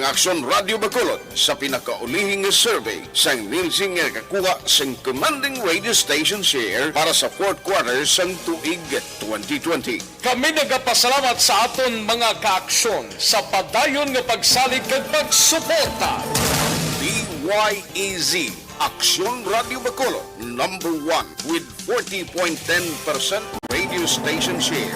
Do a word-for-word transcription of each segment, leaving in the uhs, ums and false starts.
Aksyon Radio Bacolod sa pinakaulihi nga survey sang Nielsen nga nakakuha sang commanding radio station share para sa fourth quarter sang tuig twenty twenty. Kami nagapasalamat sa aton mga kaaksyon sa padayon nga pagsalig kag pagsuporta. D Y E Z, Aksyon Radio Bacolod, number one with forty point ten percent radio station share.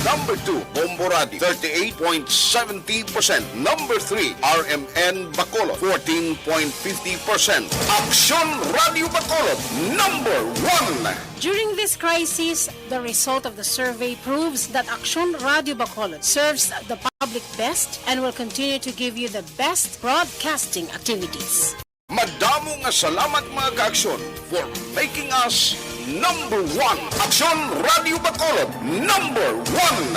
Number two, Bombo Radio, thirty-eight point seventy percent. Number three, R M N Bacolod, fourteen point fifty percent. Aksyon Radio Bacolod, number one. During this crisis, the result of the survey proves that Aksyon Radio Bacolod serves the public best and will continue to give you the best broadcasting activities. Madamo nga salamat, mga kaaksyon, for making us number one. Aksyon Radio Bacolod, number one.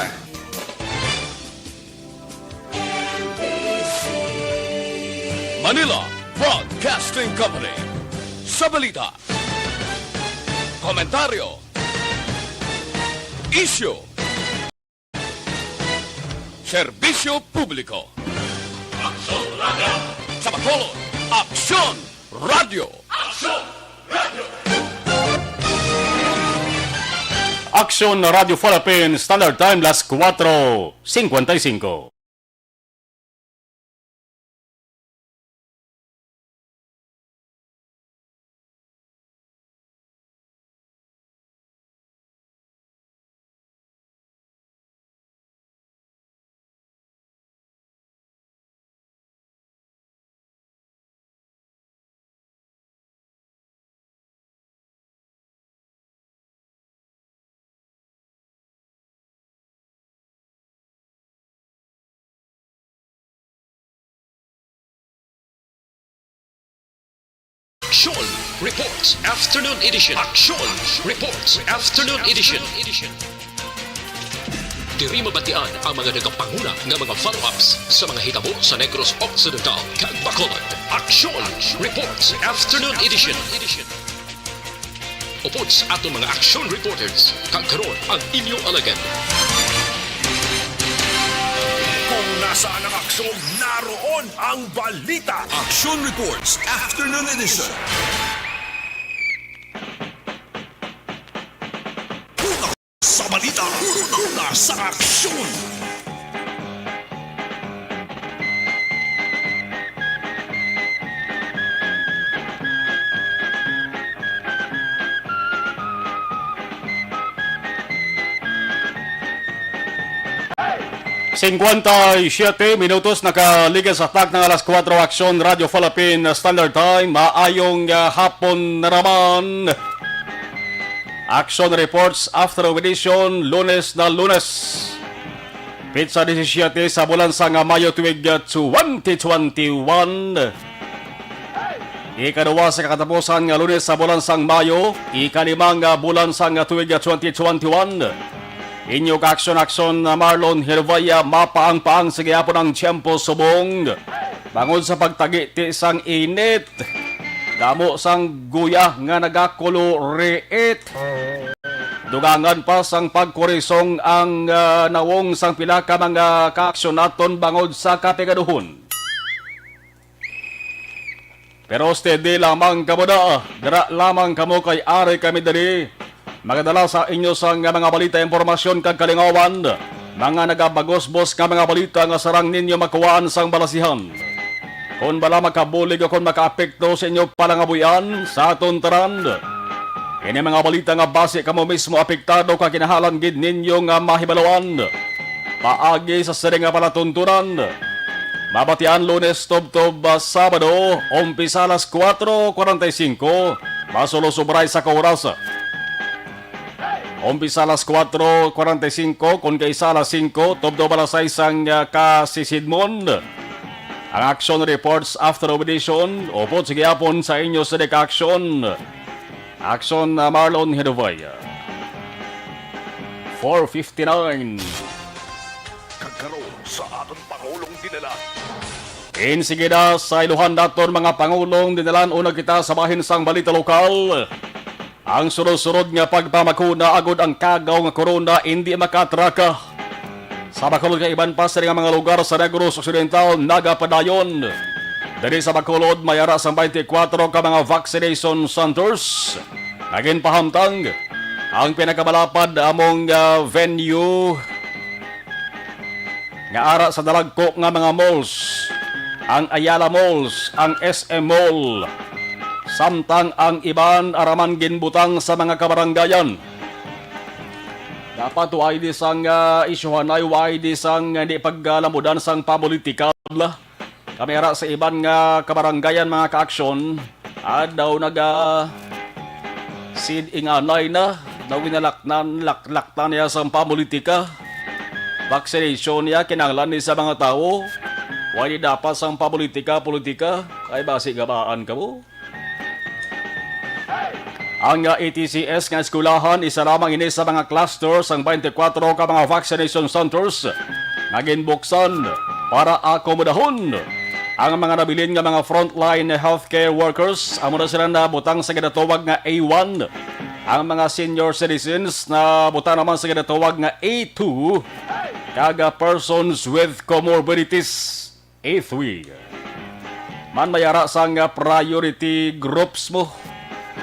Manila Broadcasting Company. Sa balita, komentaryo, isyu, serbisyo publiko. Aksyon Radio. Sa Bacolod, Aksyon Radio. Aksyon Radio. Aksyon Radio Philippines, Standard Time, las cuatro cincuenta y cinco. Aksyon Reports Afternoon Edition. Aksyon Reports Afternoon Edition. Diri mabatian ang mga nagapanguna nga mga follow-ups sa mga hitabo sa Negros Occidental kag Bacolod. Aksyon Reports Afternoon Edition. Upod sa aton mga action reporters, kag karon ang inyo alagad. Kung nasaan ang aksyon, naroon ang balita. Action Reports Afternoon Edition. Una sa balita, una sa aksyon. Cincuenta y siete minutos nakaligas sa takna nga alas kuwatro, Aksyon Radio Philippine Standard Time. Maayong, ah, hapon na naman. Action Reports Afternoon Edition, Lunes na Lunes. Pitsa disisiete sa bulan sang Mayo tuig, ah, twenty twenty-one. Ikaduwa sa katapusan nga Lunes sa bulan sang Mayo, ikalima nga bulan sang tuig, ah, twenty twenty-one. Inyo ka-aksyon-aksyon, ah, Marlon Hervaya, mapaang-paang sa gihapon ang tiyempo subong. Bangod sa pagtagiti sang init, damo sang guya nga nagakuluriit. Dugangan pa sang pagkurisong ang, ah, nawong sang pila ka mga kaaksyon naton bangod sa kapigaduhon. Pero steady lamang kamo na, dira lamang kamo kay ari kami diri. Magadala sa inyo sang mga balita, impormasyon kag kalingawan, mga nagabagosbos nga mga balita nga sarang ninyo makuhaan sang balasihan. Kon bala makabulig o kon makaapekto sa inyo palangabuhian, sa aton tanan, ini mga balita nga basi kamo mismo apektado ka kinahanglan gid ninyo nga mahibaluan. Paagi sa sini nga palatuntunan, mabatian Lunes tubtob, ah, Sabado, umpisa alas kuwatro kwarenta y singko, masulo subray sa ka oras. Umpisa alas kuwatro kwarenta y singko, kon kaisa alas singko, tubtob alas sais sang, ah, kasisidmon. Ang Action Reports Afternoon Edition, upod sa gihapon sa inyo sa Deka Action. Action, ah, Marlon Hedovay. Four fifty-nine. Kag karon sa aton Pangulong Dinalan. Insigida sa iluhan naton mga Pangulong Dinalan, una kita sa bahin sang balita lokal. Ang surod-surod nga pagpamakuna agud ang kagaw nga corona indi makaatraka. Sa Bacolod kag iban pa sini nga mga lugar sa Negros Occidental nagapadayon. Diri sa Bacolod, may ara sang twenty-four ka mga vaccination centers nga ginpahamtang. Ang pinakamalapad among, ah, venue nga ara sa dalagko nga mga malls, ang Ayala Malls, ang S M Mall, samtang ang iban ara man ginbutang sa mga kabarangayan. Dapat wa ini sang, ah, isyuhanay, wa ini sang, ah, di paglamudan sang pamulitikal. Kami ara sa iban nga kabarangayan, mga ka-aksyon, ah, daw naga sid inganay na, daw ginalaknan, lak-, laktan niya sang pamulitika. Vaccination niya, kinahanglan ni sa mga tawo. Wa ini dapat sang pamulitika, politika. Ay, basi gabaan ka mo. Ang, ah, E T C S nga eskwelahan, isa lamang ini sa mga cluster sang twenty-four ka mga vaccination centers nga ginbuksan para akomodahon ang mga nabilin nga mga frontline healthcare workers. Amo na sila nabutang sa ginatawag nga A one. Ang mga senior citizens nabutang naman sa ginatawag nga A two, kag, ah, persons with comorbidities, A three. Man may ara sang priority groups mo.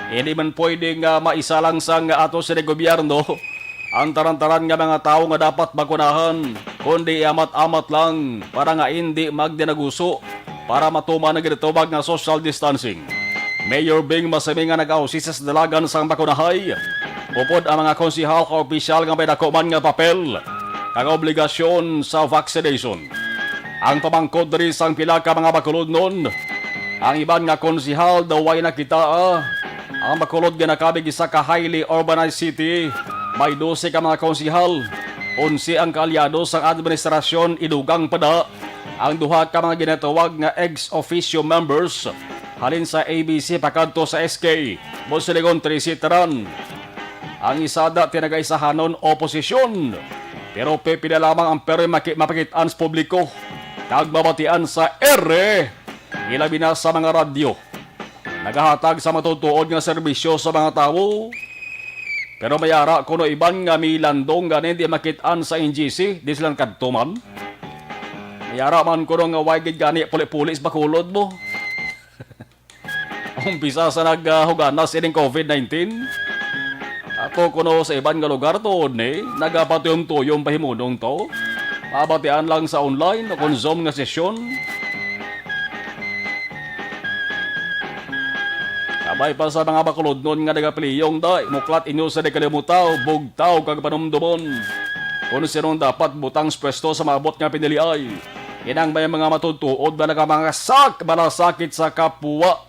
Hindi man pwede nga maisa lang sang ato sa gobyerno ang taran-taran nga mga tawo nga dapat bakunahan, kundi amat-amat lang para nga hindi magdinaguso, para matuman ang ginatawag nga social distancing. Mayor Bing Masaming nga nag-ausisa sa dalagan sang bakunahay, upod ang mga konsehal kag opisyal nga may dako man nga papel kag obligasyon sa vaccination. Ang pamangkot diri sang pila ka mga Bacolodnon, ang iban nga konsehal daw way nakita, ah. Ang Bacolod ginakabig isa ka highly urbanized city, may dose ka mga konsehal, onse ang kaalyado sang administrasyon, idugang pa da ang duha ka mga ginatawag nga ex officio members halin sa A B C pakadto sa S K, buot silingon trese tanan. Ang isa da tinagaisahanon oposisyon, pero pipila lamang ang pwede maki-, mapakit-an sa publiko kag mabatian sa ere, ilabi na sa mga radyo. Nagahatag sa matutuod nga serbisyo sa mga tawo, pero may ara kuno iban nga milandong gani di makit-an sa N G C, di sila kadto man. May ara man kuno nga way gid gani puli-puli sa Bacolod mo. Umpisa sa naghuganas ining COVID nineteen. Ato kuno sa iban nga lugar tuod ni nagapatuyom-tuyom pa himunong to. Mabatian lang sa online o kon Zoom nga sesyon. Kabay pa sa mga Bacolodnon nga nagapiliyong, day, muklat inyo sa di kalimutaw, bugtaw kag panumdomon. Kung sinong dapat butang sa pwesto sa maabot nga piniliay. Inang may mga matutuod na nagamangasak, malasakit sa kapwa.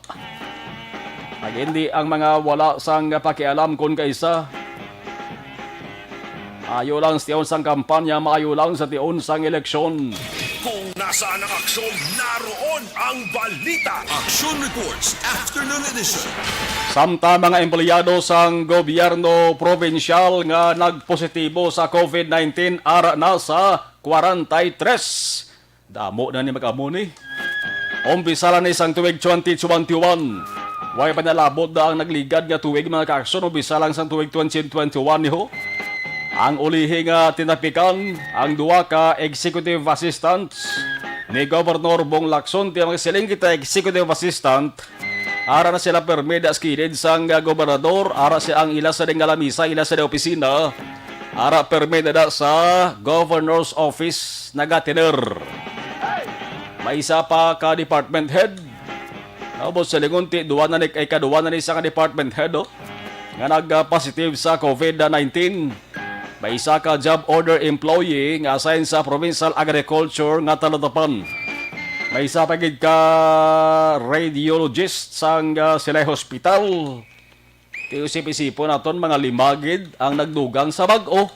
Kag hindi ang mga wala sang pakialam kon kaisa. Ayo lang sa tion sang kampanya, maayo lang sa tion sang eleksyon. Kung nasaan ang aksyon, naroon ang balita. Aksyon Reports, Afternoon Edition. Samtang mga empleyado sang gobyerno probinsyal nga nagpositibo sa COVID nineteen ara na sa kwarenta y tres. Damo na ni mag-amo ni. Umpisa lang ni sang tuig twenty twenty-one. Way pa nalabot na ang nagligad nga tuig, mga kaaksyon, umpisa lang sang tuig twenty twenty-one ni ho. Ang ulihi nga tinapikan ang duha ka executive assistants ni Governor Bong Lacson, ti magsiling kita executive assistant, ara na sila permi da sa kilid sang gobernador, ara sa ang ila sa ding nga lamisa, ila sa ding opisina, ara permi na da sa governor's office nagatiner. May isa pa ka department head. Ubos sa lingon ti, duwa na ni, ay, kaduwa na ni sa ka department head, oh, nga nag-positive sa COVID nineteen. May isa ka job order employee nga assign sa Provincial Agriculture nga Talatapan. May isa pa gid ka radiologist sang, ah, Silay Hospital. Ti usip-isipon naton, mga lima gid ang nagdugang sa bag-o.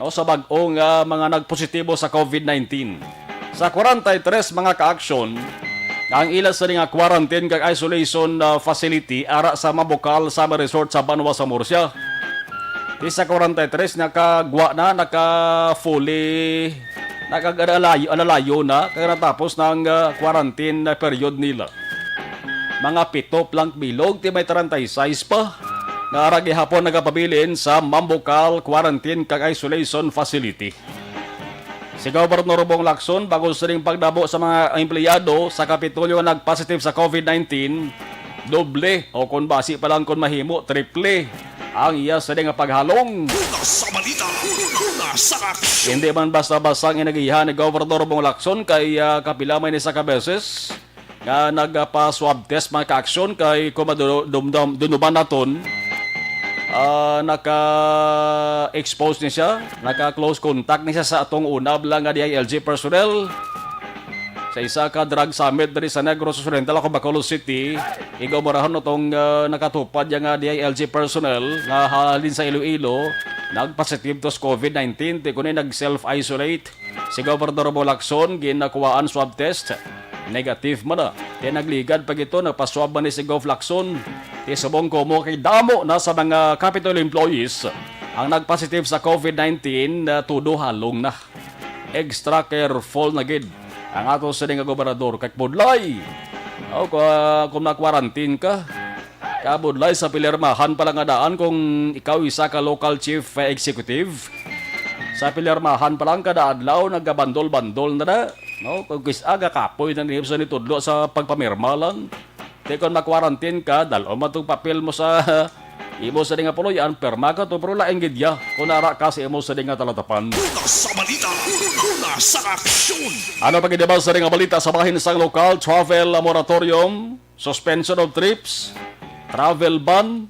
No, sa bag-o nga mga nagpositibo sa COVID nineteen. Sa kwarenta y tres mga ka-aksyon, ang ila sini nga quarantine kag isolation, ah, facility ara sa Mambukal Summer Resort sa Banwa sa Murcia. Ti sa kwarenta y tres nakagwa na, naka fully, nakag-, alalayo, alalayo na, kag natapos na ang, ah, quarantine period nila. Mga pito pa lang bilog, ti may treinta y seis pa nga ara gihapon nagapabilin sa Mambukal Quarantine kag Isolation Facility. Si Governor Bong Lacson, bago sining pagdabo sa mga empleyado sa Kapitolyo nga nag-positive sa COVID nineteen, doble o kung basi pa lang kung mahimo, triple ang iya sini nga paghalong. Una sa balita, una sa aksyon. Hindi man basta-basta ang inagihan ni Governor Bong Lacson kay, ah, kapila man ni sa kabeses nga nagpa-swab test, mga ka-aksyon, kay kung madumdum-, dunuman naton, ah, naka-expose ni siya, naka-close contact ni siya sa atong una bala nga D I L G personnel sa isa ka drug summit diri sa Negros Occidental, ako, Bacolod City. Igumurahan no tong, ah, nakatupad ya nga D I L G personnel nga halin sa Iloilo, nag-positive to sa COVID nineteen, ti kuno nag-self-isolate. Si Gobernador Bong Lacson, ginakuhaan swab test. Negative man na. Kaya nagligad pa gito, nagpaswab man ni si Gov Lacson. Ti subong ko mo kay damo na sa mga Capitol employees ang nagpositive sa COVID nineteen na tudo halong na. Extra careful na gid ang ato sini nga gobernador kay budlay. O, kung, kung na-quarantine ka, kabudlay sa pilirmahan pa lang nga daan kung ikaw isa ka local chief, eh, executive. Sa pilirmahan pa lang kada adlaw nagabandol-bandol na na, no? Kung kis-, aga kapoy na nila sa nitudlo sa pagpamirma lang. Di kon ma-quarantine ka, dal-o man tong papel mo sa imo sa nga puloy-an, pirma ka to, pero lain gid ya kung ara ka sa imo sa nga talatapan. Una sa balita, una sa aksyon. Ano pa gid ba sa nga balita sa bahin sang lokal? Travel moratorium, suspension of trips, travel ban,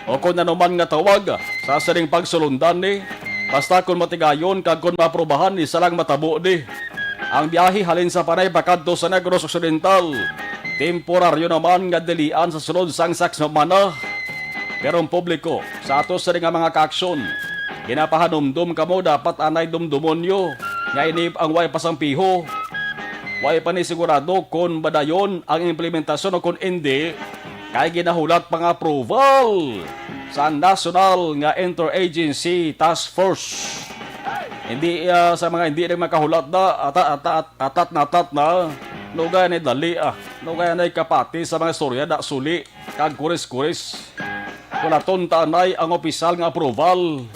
o kung ano man nga tawag sa sining pagsulundan ni, basta kung matigayon kag kung maaprubahan ni, isa lang matabo ni. Ang biyahe halin sa Panay pakadto sa Negros Occidental, temporaryo naman nga dilian sa sulod sang sakmana. Pero ang publiko, sa ato sini nga mga kaaksyon, ginapahanumdom kamo dapat anay dumdumon nyo nga ini ang way pa sang piho. Way pa ni sigurado kon madayon ang implementasyon o kon indi, kay ginahulat pa nga approval sa National nga Interagency Task Force. Hindi, ah, sa mga hindi rin makahulat na, ata-, ata-, atat na atat na, nugay na dali, ah, nugay na kapati sa mga istorya da suli kag kuris-kuris. Wala ton tanay ang opisyal nga approval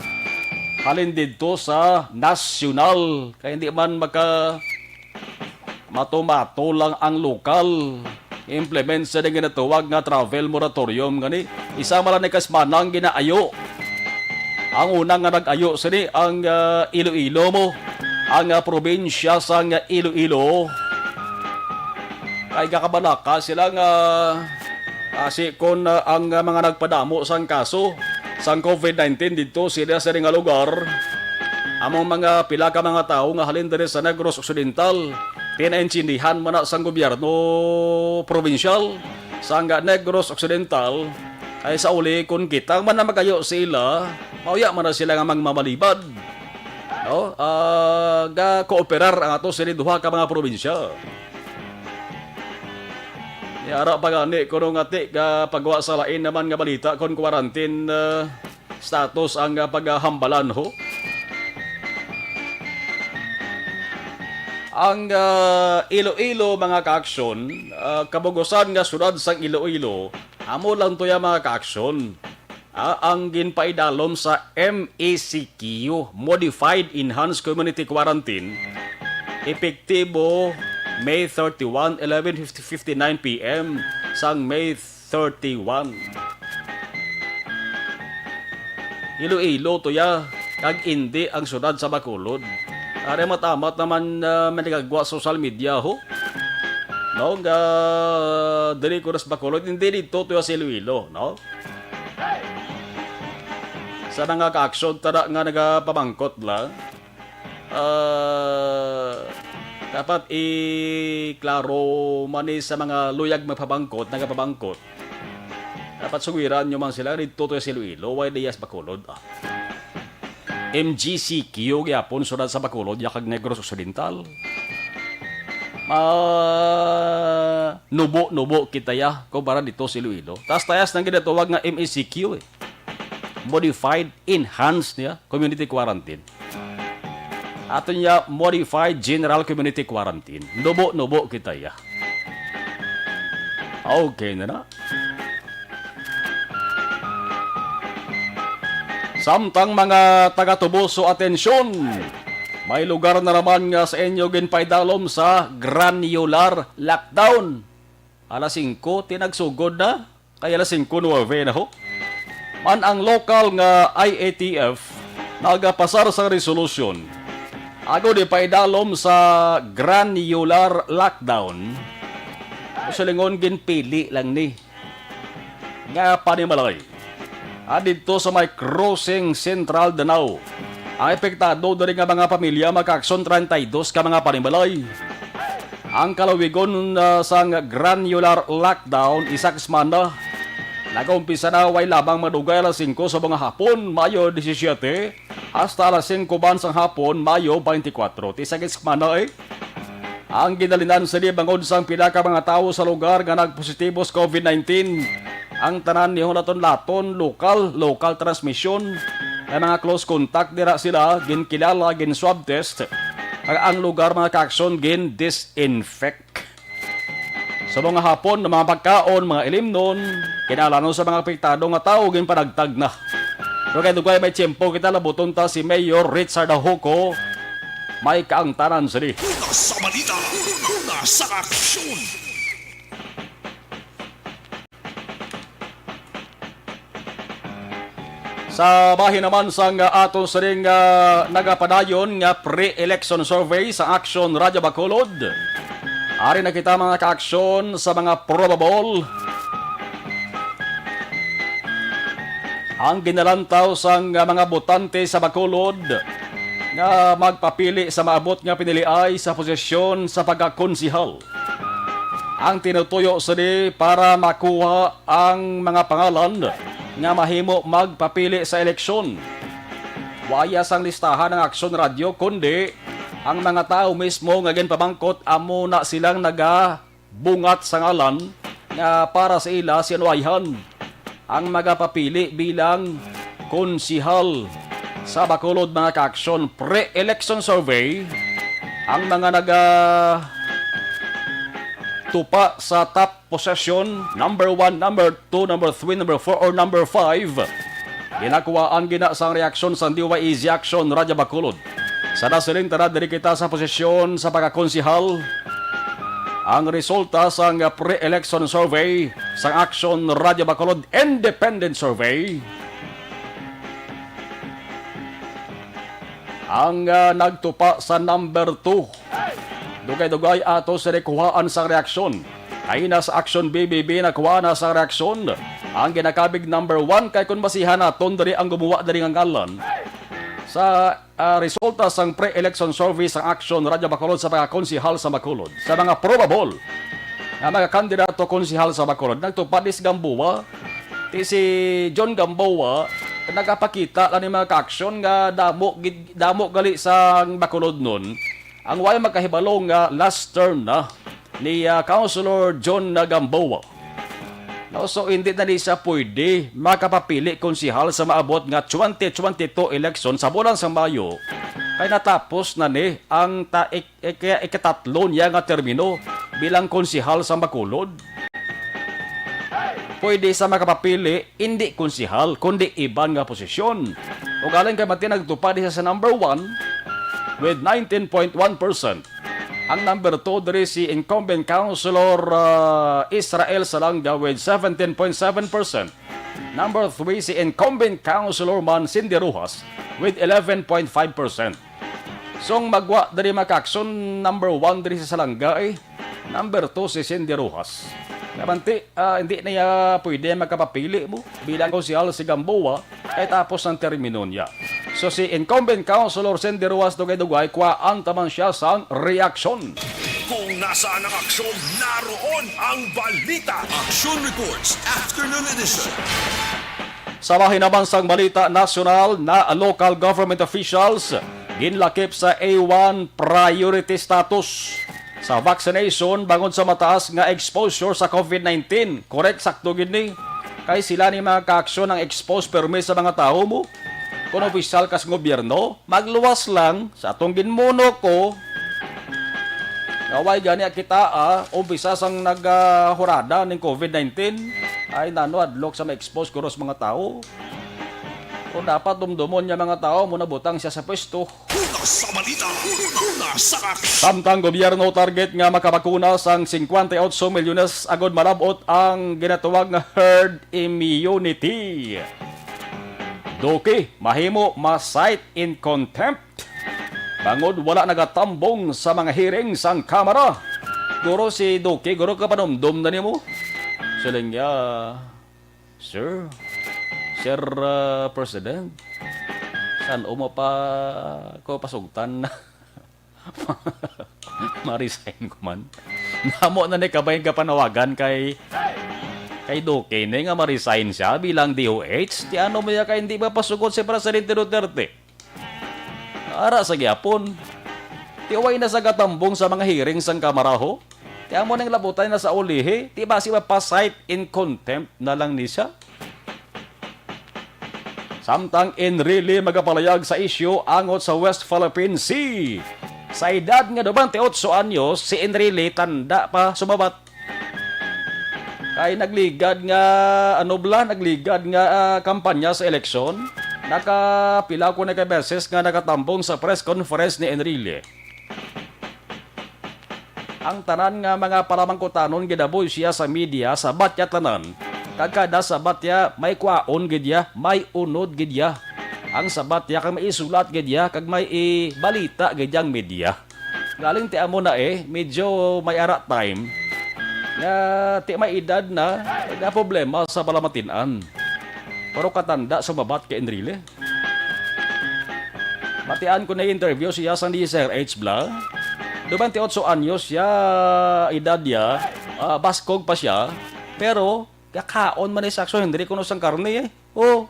halin didto sa nasyonal, kay hindi man maka mato-mato lang ang lokal. Implement sa ginatawag nga travel moratorium gani. Isa man lang ni kasmanang ginaayo. Ang una nga nag-ayo sini ang, ah, Iloilo mo, ang, ah, probinsya sang Iloilo. Kay gakabalaka sila nga, ah, si kon, ah, ang, ah, mga nagpadamo sang kaso sang COVID nineteen didto sila sa nga lugar, among mga pila ka mga tawo nga halin diri sa Negros Occidental, pinaintindihan man na sang gobyerno probinsyal sang Negros Occidental, ay sa uli, kon kita man na magayo sila, mauya man na sila nga magmamalibad. No? Ah, ga-kooperar ang ato sini duha ka mga probinsya. Yara pa gani, kuno nga ti, ga pagwa sa lain naman nga balita, kon quarantine, ah, status ang, ah, paghambalan, ho. Ang, ah, Iloilo, mga kaaksyon, ah, kabugusan nga syudad sang Iloilo, amo lang to ya, mga kaaksyon. Ah, ang ginpaidalom sa M E C Q, Modified Enhanced Community Quarantine, epektibo May thirty-one, eleven fifty-nine P M, sang May thirty-one. Iloilo to ya, kag indi ang syudad sa Bacolod. Ari matamat naman, ah, manigagwa sa social media, ho. No, nga diri ko nas Bacolod, hindi dito to ya sa Iloilo, no? Sa mga kaaksyon, tara nga nagapamangkot lang. Ah, dapat iklaro man ni sa mga luyag magpabangkot, nagapabangkot. Dapat sugiran nyo man sila, dito to si Iloilo, why diya sa Bacolod, ah? M G C Q gyapon, sunod sa Bacolod, ya kag Negros Occidental. Ma-, nubo-nubo kita ya, kumpara dito si Iloilo. Taas-taas nang ginatawag nga M E C Q, eh. Modified, enhanced niya, community quarantine. Ato niya, modified general community quarantine. Nubo-nubo kita ya. Okay na na. Samtang mga taga-Toboso, atensyon! May lugar na naman nga sa inyo ginpaidalom sa granular lockdown. Alas singko, ti nagsugod na. Kay alas singko nuwebe na ho. Man ang lokal nga I A T F nagapasar sa resolusyon agod ipaidalom sa granular lockdown. Silingon, ginpili lang ni nga panimalay. Ah, didto sa may Crossing Central Danao, ang epektado diri nga mga pamilya, mga kaakson, treinta y dos ka mga panimalay. Ang kalawigon, ah, sang granular lockdown, isa ka semana. Nagaumpisa na way lamang madugay alas singko sa mga hapon, Mayo disisiete, hasta alas singko man sang hapon, Mayo twenty-four. Ti isa ka semana, eh. Ang ginalinan sini bangod sang pila ka mga tawo sa lugar nga nagpositibo sa COVID nineteen. Ang tanan ni hulaton-laton, lokal, lokal transmission. Ang mga close contact dira sila ginkilala, gin-swab test, kag ang lugar, mga kaakson, gin-disinfect. Sa mga hapon, mga pagkaon, mga ilimnon, kinahanglanon sa mga apektado nga tawo ginpanagtag na. Pero kay dugay may tiyempo kita, labuton ta si Mayor Richard Ahuco. May kaangtanan sini. Una sa balita, una sa aksyon. Sa bahin naman sang aton sining, ah, nagapadayon nga pre-election survey sa Aksyon Radyo Bacolod. Ari na kita, mga ka-aksyon, sa mga probable. Ang ginalantaw sang mga botante sa Bacolod nga magpapili sa maabot nga piniliay sa posisyon sa pagkakonsihal. Ang tinutuyo sini para makuha ang mga pangalan nga mahimo magpapili sa eleksyon. Waya sang listahan ang Aksyon Radyo, kundi ang mga tawo mismo nga ginpamangkot, amo na silang nagabungat sa ngalan nga para sa ila sinuwayhan. Ang magapapili bilang konsihal sa Bacolod, mga ka-aksyon, pre-election survey, ang mga naga tupa sa top position, number one, number two, number three, number four, or number five. Ginakuhaan gina sang reaksyon sang D Y E Z Aksyon Radyo Bacolod. Sa nasiling tara, diri kita sa posisyon sa pagkakonsihal. Ang resulta sang pre-election survey sang Aksyon Radyo Bacolod Independent Survey. Ang, ah, nagtupa sa number two. Dugay-dugay ato sa nikuhaan sang reaksyon. Ay na sa Aksyon B B B nakuha na sa reaksyon. Ang ginakabig number one kay kun basihan naton diri ang gumuwa diri nga ngalan. Sa, ah, resulta sang pre-election survey sang Aksyon Radyo Bacolod sa mga konsihal sa Bacolod, sa mga probable nga mga kandidato konsihal sa Bacolod, nagtupad is Gamboa. Ti si John Gamboa, nagapakita lang ni mga ka-aksyon nga damo gid, damo gali sa Bacolodnon ang way makahibalo nga last term na ni, ah, Councilor John Gamboa. No, so hindi na ni siya pwede makapapili konsihal sa maabot nga twenty twenty-two election sa bulan sa Mayo, kay natapos na ni ang ta-, ik-, ik-, ikatatlo niya nga termino bilang konsihal sa Bacolod. Pwede sa makapapili, hindi konsihal, kundi iban nga posisyon. Ugaling kay Martin nagtupad siya sa number one with nineteen point one percent. Ang number two diri si incumbent Councilor, ah, Israel Salanga with seventeen point seven percent. Number three si incumbent Councilor man Cindy Rojas with eleven point five percent. So, ang magwa diri, mga ka-aksyon, number one diri si Salanga, eh. Number two si Cindy Rojas. Kamanti, ah, hindi na iya pwede makapapili mo bilang konsehal si Gamboa kay tapos ang termino niya. So, si incumbent Councilor Cindy Rojas, dugay-dugay, kuhaan ta man siya sang reaksyon. Kung nasaan ang aksyon, naroon ang balita. Action Reports, Afternoon Edition. Sa bahin naman sang balita nasyonal, na local government officials ginlakip sa A one priority status sa vaccination bangod sa mataas nga exposure sa COVID nineteen. Correct, sakto gid ni. Kay sila ni mga ka-aksyon ang expose permi sa mga tawo mo. Kung opisyal ka sa gobyerno, magluwas lang sa atong ginmuno ko. Nga way gani kita, ah, umpisa sang nagahurada ning COVID nineteen, ay nano hadlok sa ma-expose ko sa mga tawo. Kung dapat dumdumon nga mga tawo mo nabutang siya sa pwesto. Una sa balita, una sa aksyon. Samtang gobyerno target nga makabakuna sang cincuenta y ocho milyones agud malab-ot ang ginatawag nga herd immunity. Duque, mahimo ma-cite in contempt bangod wala nagatambong sa mga hearing sang Kamara. Guro si Duque, guro ka panumdom na nimo. Siling niya, Sir, Sir, ah, President, san-o mo pa ko pasugtan? Ma-resign ko man. Namo na ni kabay nga panawagan kay, kay Duque ni nga ma-resign siya bilang D O H. Ti ano mo ya kay hindi ba pasugot si Presidente Duterte? Ara sa gyapon. Ti way na sa gatambong sa mga hearing sang Kamara, ho? Ti amo ning labutan na sa ulihi, ti basi mapa-cite in contempt na lang ni siya. Samtang Enrile magapalayag sa isyu angot sa West Philippine Sea. Sa edad nga twenty-eight anyos, si Enrile tanda pa sumabat kay nagligad nga, ano bala, nagligad nga, ah, kampanya sa eleksyon. Nakapila ko na ka beses nga nakatambong sa press conference ni Enrile. Ang tanan nga mga palamangkutanon ginaboy siya sa media, sabat ya tanan. Kag kada sabat ya, may kwaon gid ya, may unod gid ya. Ang sabat ya kag may isulat gid ya, kag may ibalita gid ya ang media. Galing ti amo na eh, medyo may ara time. Nga ti may edad na, nga problema sa palamatin-an. Pero katanda sa mabat kay Enrile. Batian ko na interview siya sa D Z R H bla. Twenty-eight anyos siya, edad niya, ah, baskog pa siya. Pero, gakaon man ni Saxo Henry kuno sang karne eh. Oh,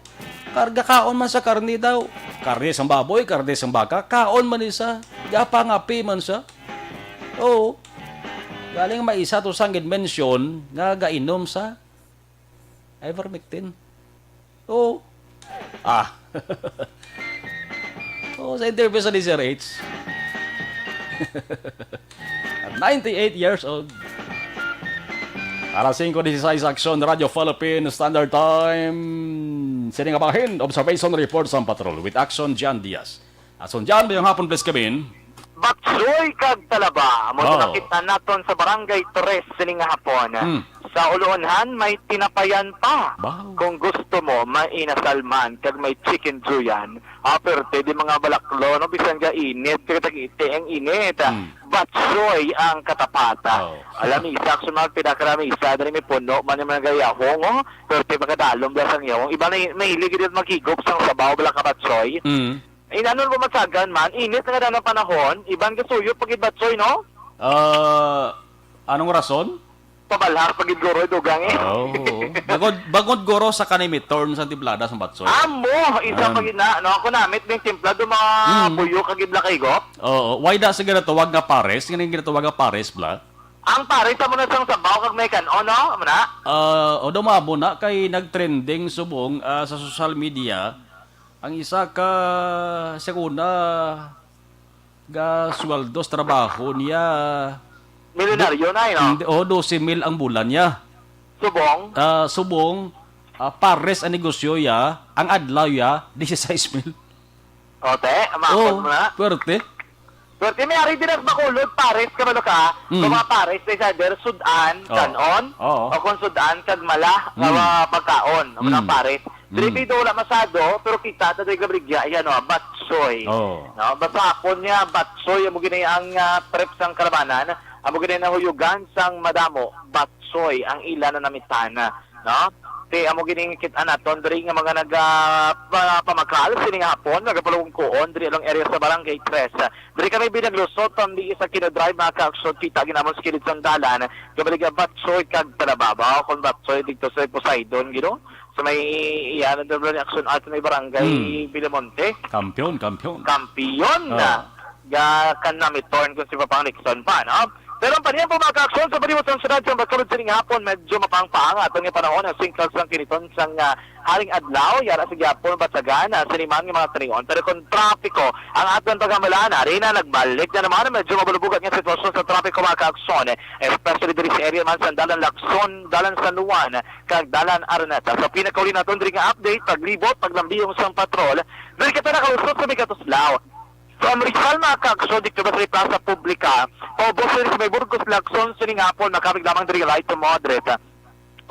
kar gakaon man sa karne daw. Karne sang baboy, karne sang baka, kaon man ni sa. Gapangapi man sa. Oo. Galing may isa to sang mention nga gainom sa ivermectin. Oo. Ah. Oo, sa interview sa D Z R H. At ninety-eight years old. Alas singko dieciséis, Aksyon Radyo Philippine Standard Time. Sini nga bahin, observation report sa patrol with Action John Diaz. Action John, mayong hapon, please, kabin. Batsoy kag talaba, amo Oh. nakita naton sa Barangay Tres sini nga hapon. Hmm. Sa Uluonhan, may tinapayan pa. Wow. Kung gusto mo, may inasal man, kag may chicken juyan. Ah, perte, di mga balaklo, no? Bisan ka init, kag tag-iti ang init. Hmm. Batsoy ang katapata. Oh. Alam, isa sa mga pinakaramisa, dali may puno, man yung mga gayahong, oh. Perte, makadalom, blasang yahong. Iba na, mahilig din maghigop sang sabaw, bala ka batsoy. Hmm. Inanon ko matsagan man, init na nga daw ng panahon, iban kasuyo pag ibatsoy, no? Ah, anong rason? Pabalhar pag iguro, dugang eh. Oh, bangod, bangod guro sa kanimitorn sa timplada sa batsoy. Amo, isa Um, pag ina, no? Ako namit ng timpla do mga Mm. buyo kag ibla kay gop. Oo, why da sa ginatawag nga pares? Nga ginatawag nga pares, bla? Ang pares, amo na sang sabaw kag may kan-on, no? Amo na? Ah, o, dumabo na kay nagtrending subong, ah, sa social media. Ang isa ka, siya una, ga sweldo sa trabaho niya. Milyonaryo na, eh, no? Hindi, oh, doce mil ang bulan niya. Subong? Ah, subong, ah, pares ang negosyo ya, ang adlaw ya, dieciséis mil. O, te, amakon Oh, mo na. Pwerte. Pwerte, may ari din sa Bacolod, pares, kabalo ka? Mm. Kung mga pares, they either sudan, Oh. kan-on, Oo. o kung sudan, kag mala, Mm. nga pagkaon, ang mga Mm. pares. Diri Mm. dito wala masado, pero kita ta diri gabrigya, yan, no, batsoy. Oh. No, basta ako niya, batsoy, amo gini ang, ah, trip sang kalabanan, amo gini nahuyugan sang madamo, batsoy, ang ila na namitan, no? Ti amo gini kita naton diri nga mga naga, pa, pamakal, sining hapon, nagapalungkuon, diri along area sa Barangay Tres. Diri kami binaglusot, pamdi sa Kino Drive, mga ka-aksyon, kita ginamon sa kilid sang dalan, gabaliga batsoy kag talababaw, kung batsoy dito sa Poseidon, gino? Sa may, iya, na doon ni Action Art, may barangay Hmm. Villamonte. Kampiyon, kampiyon. Kampiyon Oh. na. Ga, kan namitorn ko si Papang Nixon pa, no? Pero ang panahon po, mga kaaksyon, sa palibot sang syudad sa Bacolod sining hapon, medyo mapangpang aton nga panahon, hasing kag sang kiniton sang, ah, haring adlaw, yara sa gihapon, batyagan, ah, sini man nga mga tanion. Pero kung trapiko ang aton paghambalan, ari na, nagbalik na naman ang medyo mabalubugat nga sitwasyon sa trapiko, mga kaaksyon, especially diri sa area man sa Dalan Lacson, Dalan San Juan, kag Dalan Araneta. Sa pinakauli naton diri nga update, paglibot, paglambiyong sang patrol, diri kita nakalusot sa may Katuslao. From Rizal, mga kaaksyon, dito ba sa may Plaza Publica, paubos diri sa may Burgos Lacson, sining hapon, makabig lamang diri light to moderate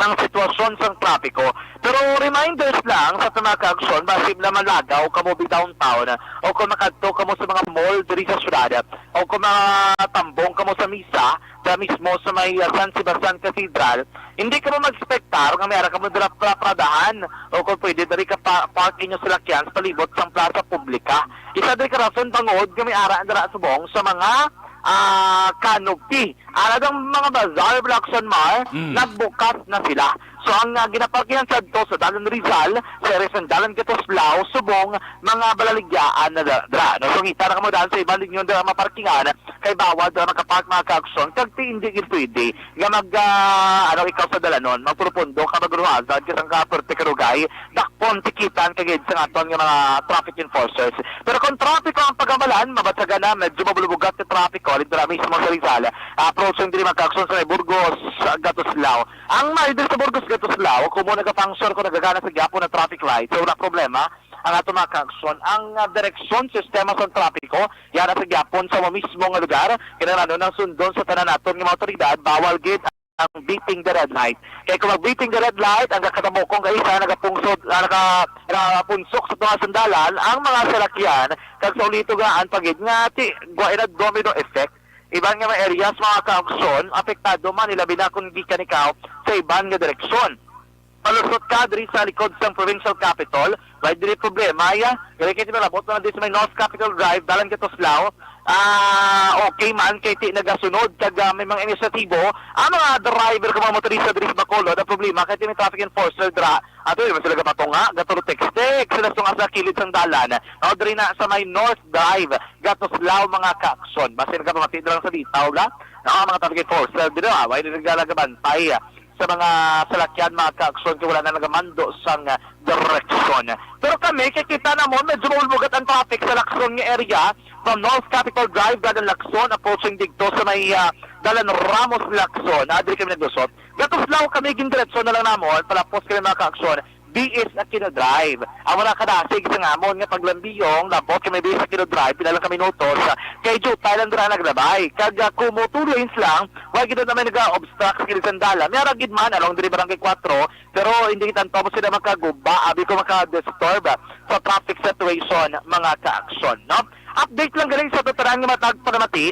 ang sitwasyon sang trapiko. Pero reminders lang sa mga kaaksyon, basi na malagaw kamo bi downtown, o kung makadto kamo sa mga mall diri sa syudad, o kung matambong kamo sa misa, da mismo sa may, ah, San Sebastian Cathedral, hindi kamo mag-expectar nga may ara kamo dira pra-, pradahan, o kung pwede, diri ka pa-, park inyo salakyan sa palibot sang Plaza Publica. Isa diri ka rason bangod nga may ara dira subong sa mga, ah, canopy. Ara dang mga bazaar, Blackson Mar, Mm. nagbukas na sila. So, ang, ah, ginaparkihan sadto sa Dalan Rizal, sa area sang Dalan Katuslao, subong mga balaligyaan na da-, dra. No? So, ngita na kamo daan sa iban ninyo nga maparkingan, kay bawal dira makapark, mga kaaksyon, kag ti hindi gid pwede nga mag, ah, ano, ikaw sa dalanon, magpurupundo ka, magruhazan, ka sang kaperte karugay, dakpon, tikitan, kagid sa aton nga mga traffic enforcers. Pero kung trapiko ang paghambalan, mabatyagan na, medyo mabulubugat ka trapiko, alin dira mismo sa Rizal, approaching diri, mga kaaksyon, sa may Burgos, Gatuslao. Ang may diri sa Burgos, Gatuslao, kung mo nagapangsyon, kung nagagana sa gihapon na traffic light, so wala problema. Ang ato, mga kaaksyon, ang, ah, direksyon, sistema sa trapiko, yara sa gihapon sa mo mismo nga lugar. Kinahanglan nang sundon sa tanan naton nga mga awtoridad, bawal gid ang beating the red light. Kay kung mag-beating the red light, ang kakatabokon kay isa nagapungsod, ah, naka-, nagapunsok sa tunga sang dalan ang mga salakyan, kag sa ulito gaan pa gid nga ti-, gwa ina domino effect. Iban nga mga areas, mga kaaksyon, apektado man, ilabi na kung gikan ikaw sa iban nga direksyon. Palusot ka diri sa likod sang provincial capitol, wala diri problema, ya. Gani kay malabot na diri sa may North Capitol Drive, Dalan Katuslao. Ah, okay man kay ti nagasunod kag, ah, may mga inisyatibo ang mga driver kag mga motorista diri sa Bacolod. Ang problema kay ti may traffic enforcer dira. Ato man sila gapatunga, gaturo text-text sila tunga sa kilid sang dalan. O, diri na sa may North Drive, Gatuslao, mga kaaksyon. Basi nagapamati na lang sa bitaw la. No, ang mga traffic enforcer dira, ah, wala naglalagabantay sa mga salakyan, mga kaaksyon, kay wala na nagamando sang, ah, direksyon. Pero kami, kay kita namon, medyo maulbugat ang traffic sa Lacson nga area, from North Capitol Drive, Dalan Lacson, approaching didto sa may, ah, Dalan Ramos Lacson. Ah, diri kami naglusot. Gatuslao kami, gindiretso na lang namon, palapos kami, mga kaaksyon, B S Aquino Drive. Ang wala kadasig sa ngamon nga paglambiyong, labot kami B S Aquino Drive, pila lang ka minutos, ah, kay jutay lang dira naglabay. Kag, ah, kumo two lanes lang, wala gid na may naga-obstruct sa kilid sang dalan. May ara gid man along diri Barangay Cuatro, pero hindi kita anto mo sila makaguba, abi ko maka-disturb, ah, sa traffic situation, mga kaaksyon, no? Update lang gali sa tatanan nga matag panamati,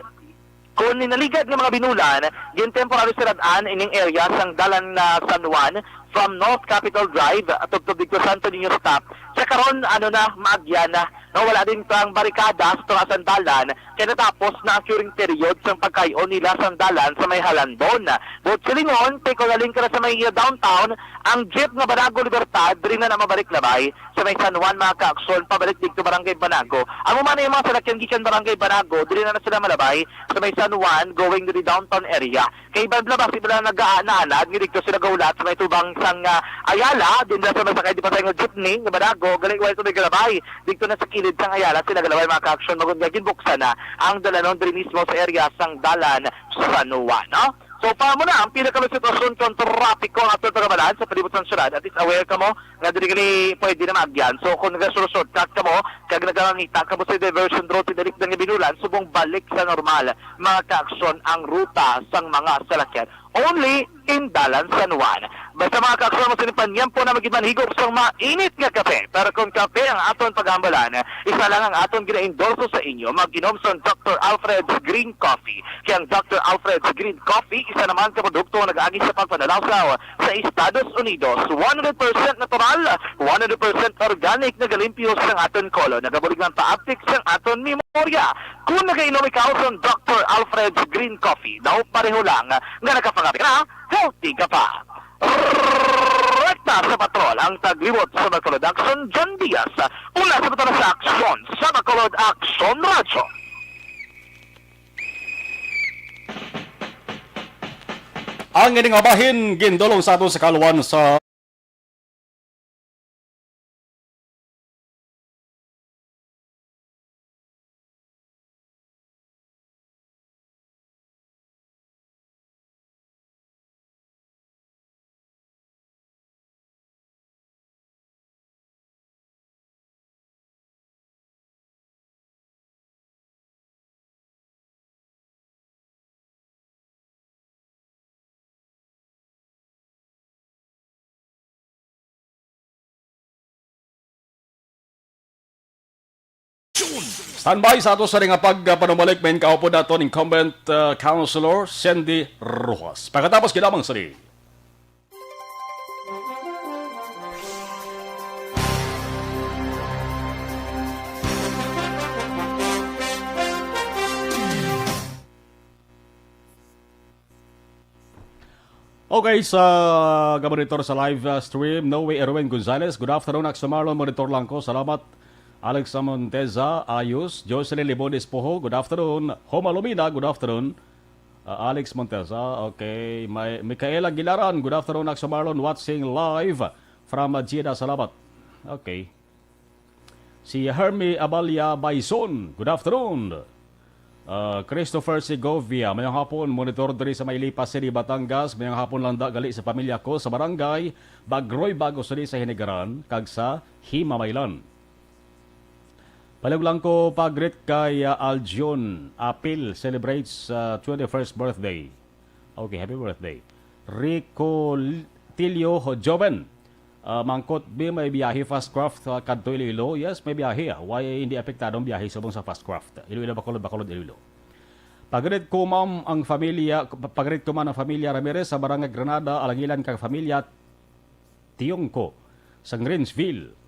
kung ninaligad nga mga binulan, gintemporaryo sirad-an ining area sang Dalan na San Juan from North Capitol Drive tubtob didto Santo Niño Stop. Sa karon, ano na, maagyan na. No, wala din pang barikada sa tunga sang dalan, kay natapos na ang curing period sang pagkay-on nila sang dalan sa may Halandon. Buot silingon, kay kung galing ka na sa may, uh, downtown, ang jeep nga Banago Libertad, diri na na mabalik labay sa may San Juan, mga kaaksyon, pabalik didto Barangay Banago. Amo man ang mga salakyan gikan Barangay Banago, diri na na sila malabay sa may San Juan, going to the downtown area. Kay iban bala, basi bala nagaanad nga didto sila gahulat sa may tubang sang, ah, Ayala, din na sa may sakay di pa sa ingon jeepney, nga Banago, gali wala sa may galabay. Didto na sa kilid sang Ayala, sila galabay, mga kaaksyon, magun nga ginbuksan na ang dalanon diri mismo sa area sang Dalan San Juan, no? So, para mo na ang pinakalang sitwasyon kung trapiko ang aton pagkabalaan sa palibot sang syudad. At least aware kamo nga diri gali pwede na maagyan. So, kung nagasurusot ka kamo, kag nagangita kamo sa diversion road, sa dali nga binulan, subong balik sa normal, mga kaaksyon, ang ruta sang mga salakyan. Only in Dalan San Juan. Basta, mga kaaksyon, mo sinipan niyan po na magiging manhigop sang mainit nga kape. Pero kung kape ang aton paghambalan, isa lang ang aton gina-endorso sa inyo, mag-inom sa Doctor Alfred's Green Coffee. Kay ang Doctor Alfred's Green Coffee, isa naman ka produkto nga nag-agi sa pagpanalawsaw sa Estados Unidos. One hundred percent natural, one hundred percent organic, nagalimpyo sang aton kolon, nagabulig man paabtik sang aton memorya. Kung nagainom ikaw sang Doctor Alfred's Green Coffee, daw pareho lang nga nakapangape ka na, healthy ka pa. Rekta sa patrol ang taglimot sa Bacolod Action, John Diaz. Una sa patrol sa Aksyon, sa Bacolod Action Radyo. Ang ining bahin gindulong sa ato sa kaluan sa Standby sa ato sa nga pagpanumalik, main kaupod naton incumbent, uh, councilor Sandy Rojas. Pagkatapos, kinamang sa di. Okay, sa gamonitor sa live, uh, stream, Noe Erwin Gonzalez, "Good afternoon, Aksumarlon, monitor lang ko, salamat." Alex Monteza, ayos. Jocelyn Libon Espojo, "Good afternoon." Homa Lumina, "Good afternoon." Uh, Alex Monteza, okay. May Micaela Gilaran, "Good afternoon, Aksumarlon, watching live from Jeddah, salamat." Okay. Si Hermie Abalia Baison, "Good afternoon." Uh, Christopher Segovia, "Mayong hapon, monitor diri sa may Lipa City, Batangas. Mayong hapon lang da gali sa pamilya ko sa barangay Bagroy, Bago City sa Hinigaran, kag sa Himamaylan. Palihog lang ko pag-greet kay, uh, Aljon Apil, celebrates, uh, twenty-first birthday." Okay, happy birthday. Rico L-, Tilio Joven. Uh, mangkot, bi may biyahe fast craft, uh, kadto Iloilo? Yes, may biyahe, ah. Why hindi apektado ang biyahe subong sa fast craft? Iloilo, Bacolod, Bacolod, Iloilo. Pag-greet ko, ma'am, ang familia, pag-greet ko man ang familia Ramirez sa Barangay Granada, Alangilan, kag familia Tiongco sa Greensville.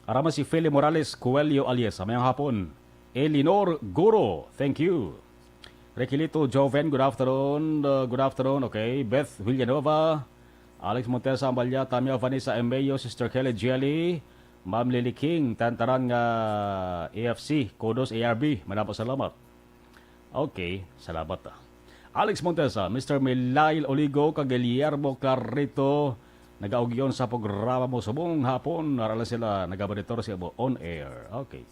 Ara man si Feli Morales Coelho alias, "Mayong hapon." Elinor Guro, thank you. Requilito Joven, "Good afternoon." Uh, good afternoon. Okay. Beth Villanova, Alex Montesa Ambalya, Tamia Vanessa Emeo, Sister Kelly Jelly, Ma'am Lily King, tantaran nga A F C, kudos A R B, manapa salamat. Okay, salamat, ah. Alex Montesa, Mister Milail Oligo, kag Guillermo Clarito, nagaugyon sa programa mo subong hapon. Ara lang sila, nagamonitor sa imo on air. Okay.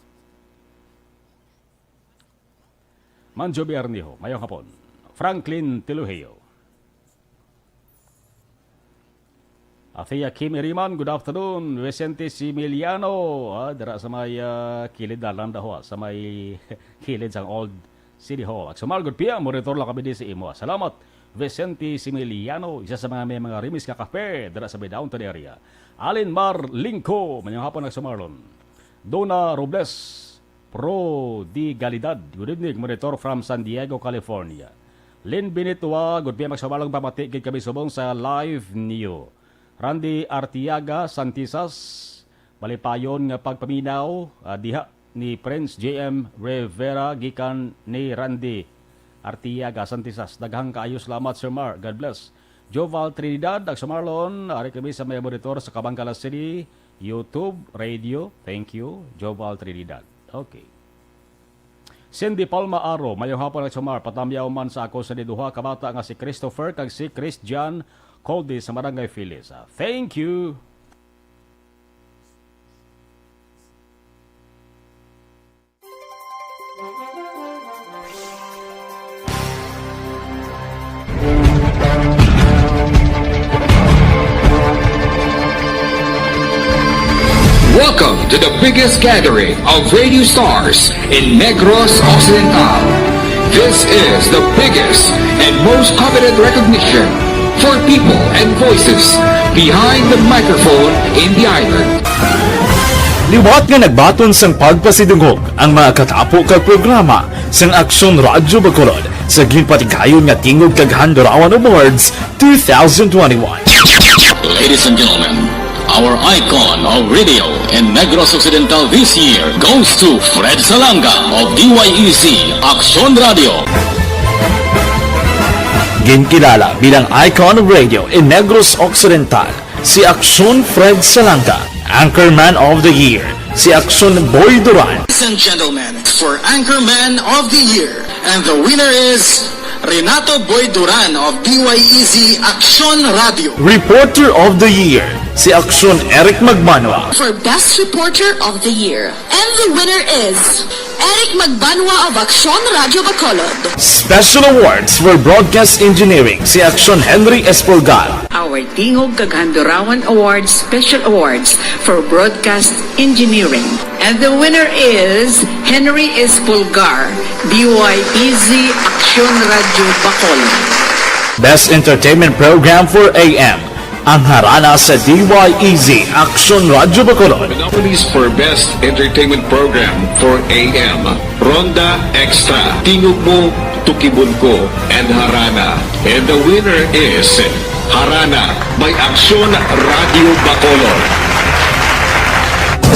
Manjo Bernijo, mayong hapon. Franklin Tilujeo. Athea Kim Iriman, good afternoon. Vicente Similiano, ah, dira sa may, ah, kilid dalan daw, ah, sa may kilid sang Old City Hall. Aksumar, good P M, monitor lang kami di sa imo. Salamat, Vicente Similiano, isa sa mga may mga rimis nga kape dira sa may downtown area. Alin Mar Lingko, mayong hapon, Aksumarlon. Dona Robles, Pro Digalidad, good evening, monitor from San Diego, California. Lynn Binitua, good P M, Aksumarlon, pamati gid kami subong sa live niyo. Randy Artiaga Santisas, malipayon nga pagpaminaw, ah, diha ni Prince J M Rivera gikan ni Randy Artiaga Santisas. Daghang kaayo salamat, Sir Mar. God bless. Joval Trinidad, Aksumarlon, ari kami sa may monitor sa Kabankalan City, YouTube, radio. Thank you, Joval Trinidad. Okay. Cindy Palma Aro, mayong hapon, Aksumarlon. Patamyaw man sa ako sa diduha ka bata nga si Christopher kag si Christian Coldy sa Barangay Feliz. Ah, thank you. Welcome to the biggest gathering of radio stars in Negros Occidental. This is the biggest and most coveted recognition for people and voices behind the microphone in the island. Liwat nga nagbaton sang pagpasidungog ang mga katapo kag programa sang Aksyon Radyo Bacolod sa ginpatigayon nga Tingog kag Handurawan Awards two thousand twenty-one. Ladies and gentlemen, our icon of radio in Negros Occidental this year goes to Fred Salanga of D Y E C Aksyon Radio. Ginkilala bilang icon of radio in Negros Occidental si Aksyon Fred Salanga, Anchorman of the Year si Aksyon Boy Duran. Ladies and gentlemen, for Anchorman of the Year, and the winner is Renato Boy Duran of D Y E Z Aksyon Radio. Reporter of the Year, si Aksyon Eric Magbanwa. For Best Reporter of the Year. And the winner is Eric Magbanwa of Aksyon Radio Bacolod. Special Awards for Broadcast Engineering, si Aksyon Henry Espolgar. Our Tingog kag Handurawan Awards Special Awards for Broadcast Engineering. And the winner is Henry Espolgar, D Y E Z Aksyon Radio Bacolod. Best Entertainment Program for A M, ang harana sa D Y E Z Aksyon Radio Bacolod. The nominees for Best Entertainment Program for A M, Ronda Extra, Tingog Mo, Tukibon Ko, and Harana. And the winner is Harana by Aksyon Radio Bacolod.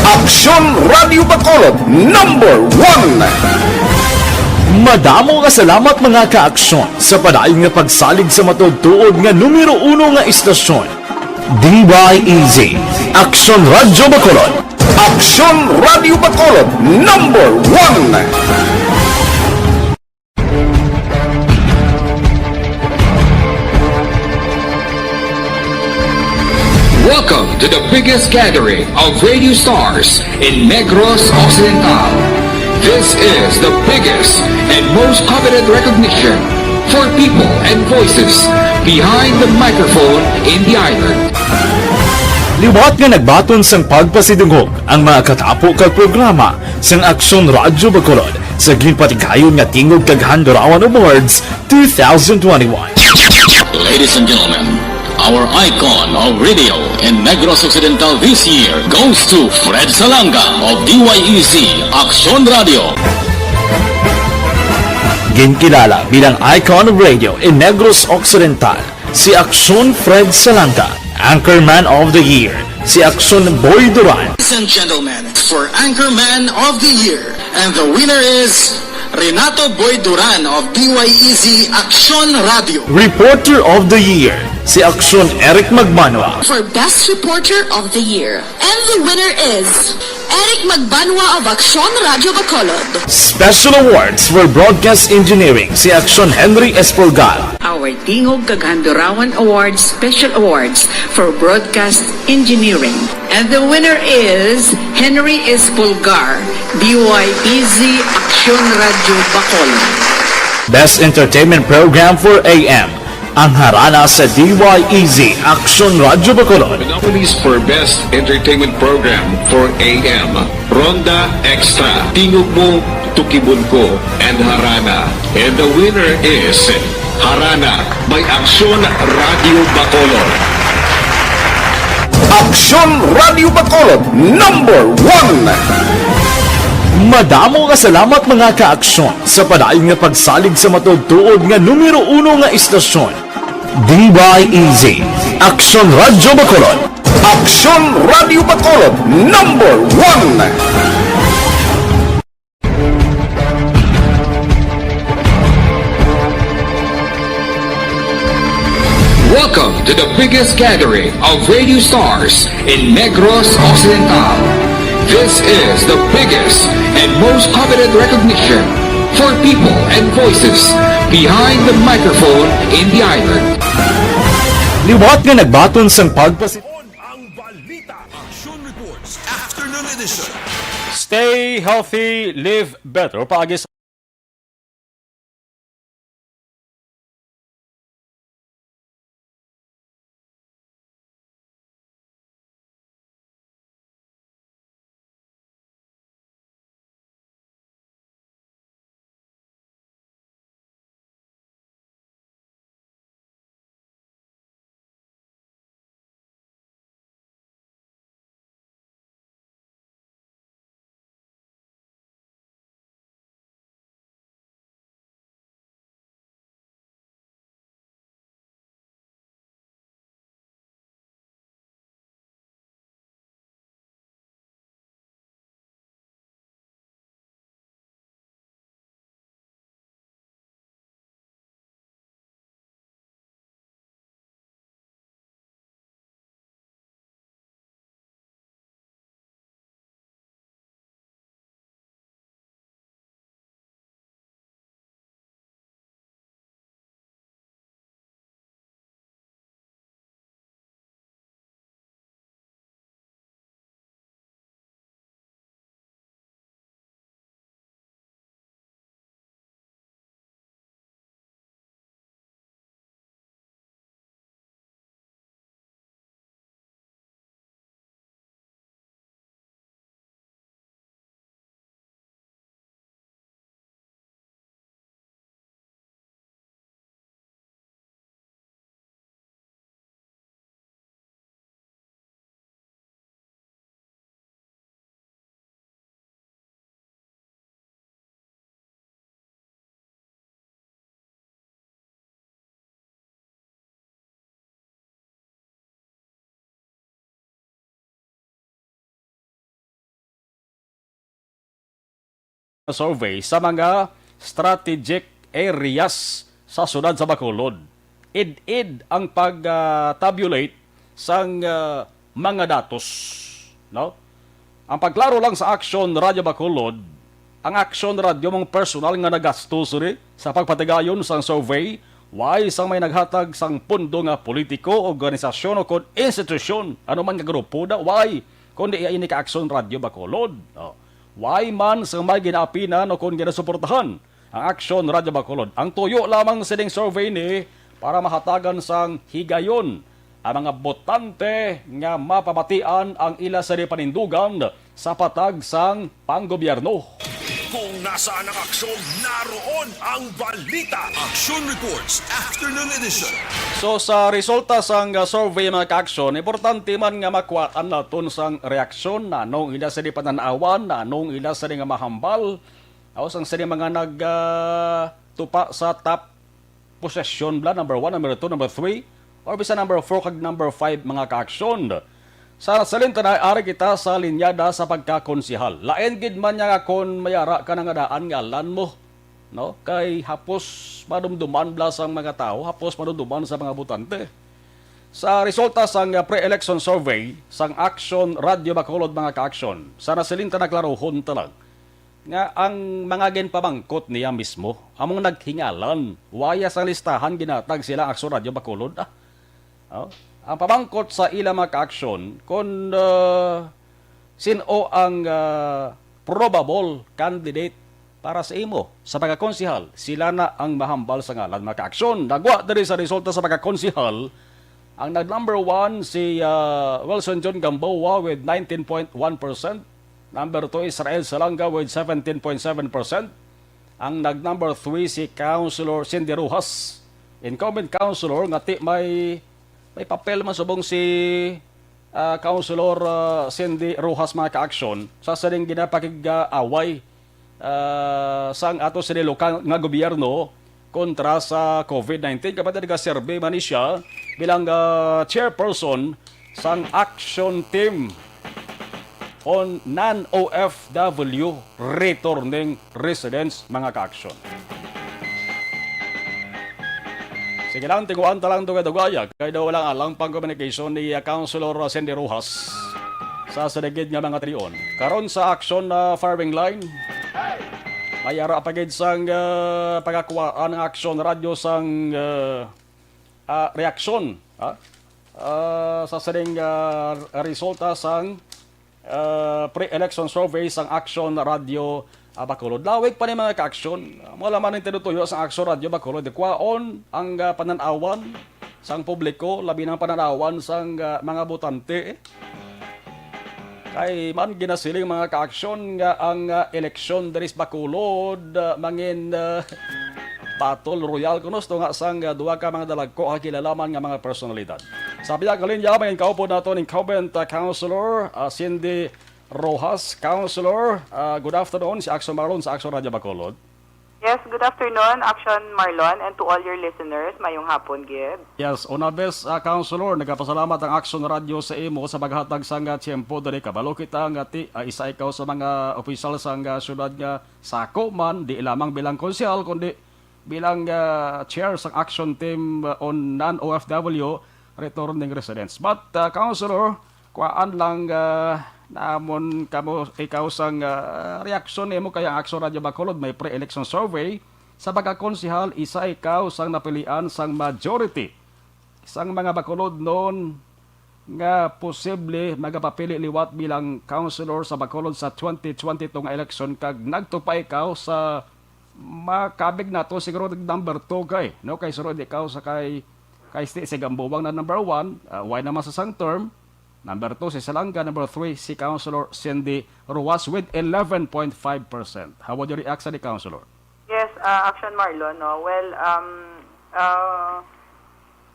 Aksyon Radio Bacolod, number one. Madamo nga salamat, mga ka-aksyon, sa padayon nga pagsalig sa matuod-tuod nga numero uno nga istasyon. D Y E Z, Aksyon Radio Bacolod. Aksyon Radio Bacolod, number one. Welcome to the biggest gathering of radio stars in Negros Occidental. This is the biggest and most coveted recognition for people and voices behind the microphone in the island. Liwat nga nagbaton sang pagpasidungog ang mga katapo kag programa sang Aksyon Radyo Bacolod sa ginpatigayon nga Tingog kag Handurawan Awards two thousand twenty-one. Ladies and gentlemen, our icon of radio in Negros Occidental this year goes to Fred Salanga of D Y E Z Aksyon Radio. Ginkilala bilang icon of radio in Negros Occidental, si Aksyon Fred Salanga, Anchorman of the Year, si Aksyon Boy Duran. Ladies and gentlemen, for Anchorman of the Year, and the winner is Renato Boy Duran of D Y E Z Aksyon Radio. Reporter of the Year, si Aksyon Eric Magbanwa. For Best Reporter of the Year, and the winner is Eric Magbanwa of Aksyon Radio Bacolod. Special Awards for Broadcast Engineering, si Aksyon Henry Espolgar. Our Tingog kag Handurawan Awards Special Awards for Broadcast Engineering. And the winner is Henry Espolgar, D Y E Z Aksyon Radio Bacolod. Best Entertainment Program for A M, ang harana sa D Y E Z Aksyon Radio Bacolod. The nominees for Best Entertainment Program for A M, Ronda Extra, Tingog Mo, Tukibon Ko, and Harana. And the winner is Harana by Aksyon Radio Bacolod. Aksyon Radio Bacolod, number one. Madamo nga salamat, mga ka-aksyon, sa padayon nga pagsalig sa matuod-tuod nga numero uno nga istasyon. D Y E Z, Aksyon Radyo Bacolod. Aksyon Radyo Bacolod, number one. Welcome to the biggest gathering of radio stars in Negros Occidental. This is the biggest and most coveted recognition for people and voices behind the microphone in the island. Liwat nga nagbaton sang pagpasi- Ang balita, Action Reports, Afternoon Edition. Stay healthy, live better. Paagi sa survey sa mga strategic areas sa siyudad sa Bacolod. Id-id ang pag, ah, tabulate sang, ah, mga datos, no? Ang pagklaro lang sa Action Radio Bacolod, ang Action Radio mong personal nga nagastos ri sa pagpatigayon sang survey, why sang may naghatag sang pondo nga politiko, organisasyon, o kon institusyon, ano man nga grupo na, why? Kundi iya ini ka Action Radio Bacolod. Oh. Why man sang may ginaapinan o kon ginasuportahan ang Action Radio Bacolod? Ang tuyo lamang sining survey ni para mahatagan sang higayon ang mga botante nga mapamatian ang ila sini panindugan sa patag sang panggobyerno. Kung nasaan ang aksyon, naroon ang balita. Action Reports, Afternoon Edition. So, sa resulta sang, uh, survey, mga ka-aksyon, importante man nga makuhaan naton sang reaksyon, nanong ila sini panan-awan, nanong ila sini nga mahambal, o sang sini mga nag, uh, tupa sa top posisyon bala, number one, number two, number three, or bisan number four kag number five, mga ka-aksyon. Sa nasalin ta na, ari kita sa linyada sa pagkakonsehal. Lain gid man niya nga kon may ara ka na nga daan ngalan mo, no? Kay hapos madumduman bala sang mga tawo, hapos madumduman sa mga botante. Sa resulta sang pre-election survey sang Action Radio Bacolod, mga ka-aksyon, sa nasalin ta na, klarohon ta lang nga ang mga ginpamangkot niya mismo, among naghingalan, waya sang listahan ginatag sila ang Action Radio Bacolod, ah. Oh, ang pamangkot sa ila, mga ka-aksyon, kon, ah, sin-o ang, ah, probable candidate para sa imo sa pagkakonsehal, sila na ang mahambal sa ngalan, mga ka-aksyon. Nagwa diri sa resulta sa pagkakonsehal, ang nag-number one si, ah, Wilson John Gamboa with nineteen point one percent. Number two, Israel Salanga with seventeen point seven percent. Ang nag-number three, si Councilor Cindy Rojas, incumbent councilor nga ti may, may papel man subong si, ah, Councilor, ah, Cindy Rojas, mga ka-aksyon, sa sining ginapakig-away, ah, sang ato sini lokal nga gobyerno kontra sa COVID nineteen. Kapatid, nagaserbi man ni siya bilang, ah, chairperson sang action team on non-O F W returning residents, mga ka-aksyon. Sige lang, tiguan ta lang dugay-dugaya, kay daw walang alang pang communication ni, ah, Councilor Cindy Rojas sa sinigid nga mga tion. Karon sa action, ah, firing line, may ara pa gid sang, ah, pagakuhaan ang action radyo sang, ah, ah, reaksyon, ah, ah, sa sining, ah, resulta sang, ah, pre-election survey sang Action Radio, ah, Bacolod. Lawig pa ni, mga ka-aksyon. Ah, mao lamang ang tinutuyo sang Action Radio Bacolod. Kwaon ang, ah, panan-awan sang publiko, labi na ang panan-awan sang, ah, mga botante. Kay man ginasiling, mga ka-aksyon, nga ang, ah, eleksyon diri sa Bacolod, ah, mangin, ah, battle royale kuno sa tunga sang, ah, duha ka mga dalagko nga kilalaman nga mga personalidad. Sa biyag nga linya, mangin kaupod naton incumbent, ah, councilor, ah, Cindy Rojas. Councilor, ah, good afternoon. Si Action Marlon sa Action Radio Bacolod. Yes, good afternoon, Action Marlon, and to all your listeners, mayong hapon gid. Yes, una bes, ah, Councilor, nagapasalamat ang Action Radio sa imo sa paghatag sang, ah, tiyempo diri. Kabalo kita nga ti, ah, isa ikaw sa mga opisyal sang, ah, syudad nga sako man, di lamang bilang konsehal, kundi bilang, ah, chair sang action team, ah, on non-O F W returning residents. But, ah, Councilor, kuhaan lang, ah, namon kamo, ikaw sang, ah, reaksyon nimo kay ang Action Radio Bacolod may pre-election survey. Sa pagkakonsehal, isa ikaw sang napilian sang majority sang mga Bacolodnon nga posible magapapili liwat bilang councilor sa Bacolod sa twenty twenty-two nga eleksyon, kag nagtupa ikaw sa makabig nato siguro number two kay, no? Kay sunod ikaw sa kay, kay Sti-, si Gambuwang na number one, ah, why naman sa sang term? Number two, si Salanga. Number three, si Councilor Cindy Ruas with eleven point five percent. How would you react sa ni, Councilor? Yes, ah, Action Marlon, no? Well, um, ah,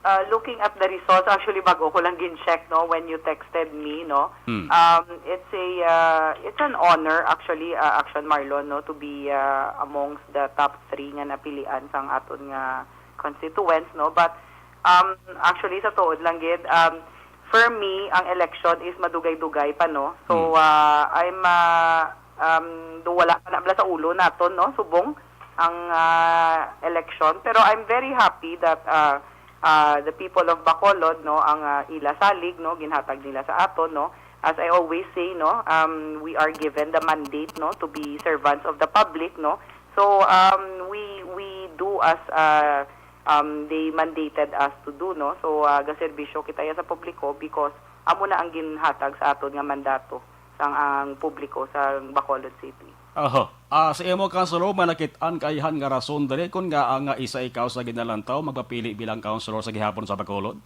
ah, looking at the results, actually, bago ko lang gin-check, no, when you texted me, no? Hmm. Um, it's a, ah, it's an honor, actually, ah, Action Marlon, no, to be, ah, amongst the top three nga napilian sang aton nga constituents, no? But, um, actually, sa tuod lang gid, um, for me, ang election is madugay-dugay pa, no? So, Hmm. ah, I'm, ah, um, do wala pa na bala sa ulo naton, no, subong ang, ah, election. Pero I'm very happy that, ah, ah, the people of Bacolod, no, ang, ah, ila salig, no, ginhatag nila sa aton, no. As I always say, no, um, we are given the mandate, no, to be servants of the public, no. So, um, we we do as, ah, um, they mandated us to do, no. So, ah, gaserbisyo kita ya sa publiko because amo na ang ginhatag sa aton nga mandato sang ang publiko sa Bacolod City. Aha. Ah, sa imo, Councilor, may nakit-an kaihan nga rason diri kon ngaa nga isa ikaw sa ginalantaw magpapili bilang councilor sa gihapon sa Bacolod?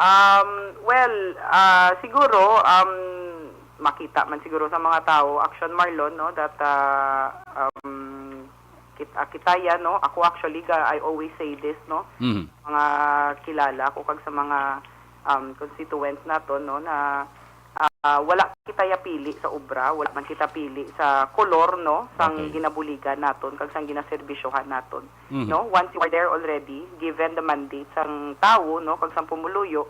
Um, well, ah, siguro, um, makita man siguro sa mga tao, Action Marlon, no, that, ah, um, kit-, ah, kita ya, no? Ako actually, ga-, I always say this, no? Mhm. Mga kilala ko kag sa mga, um, constituents naton, no, na, ah, wala kita ya pili sa obra, wala man kita pili sa kolor, no, sang Okay. ginabuligan naton kag sang ginaserbisyohan naton, Mhm. no? Once you are there already, given the mandate sang tawo, no, kag sang pumuluyo,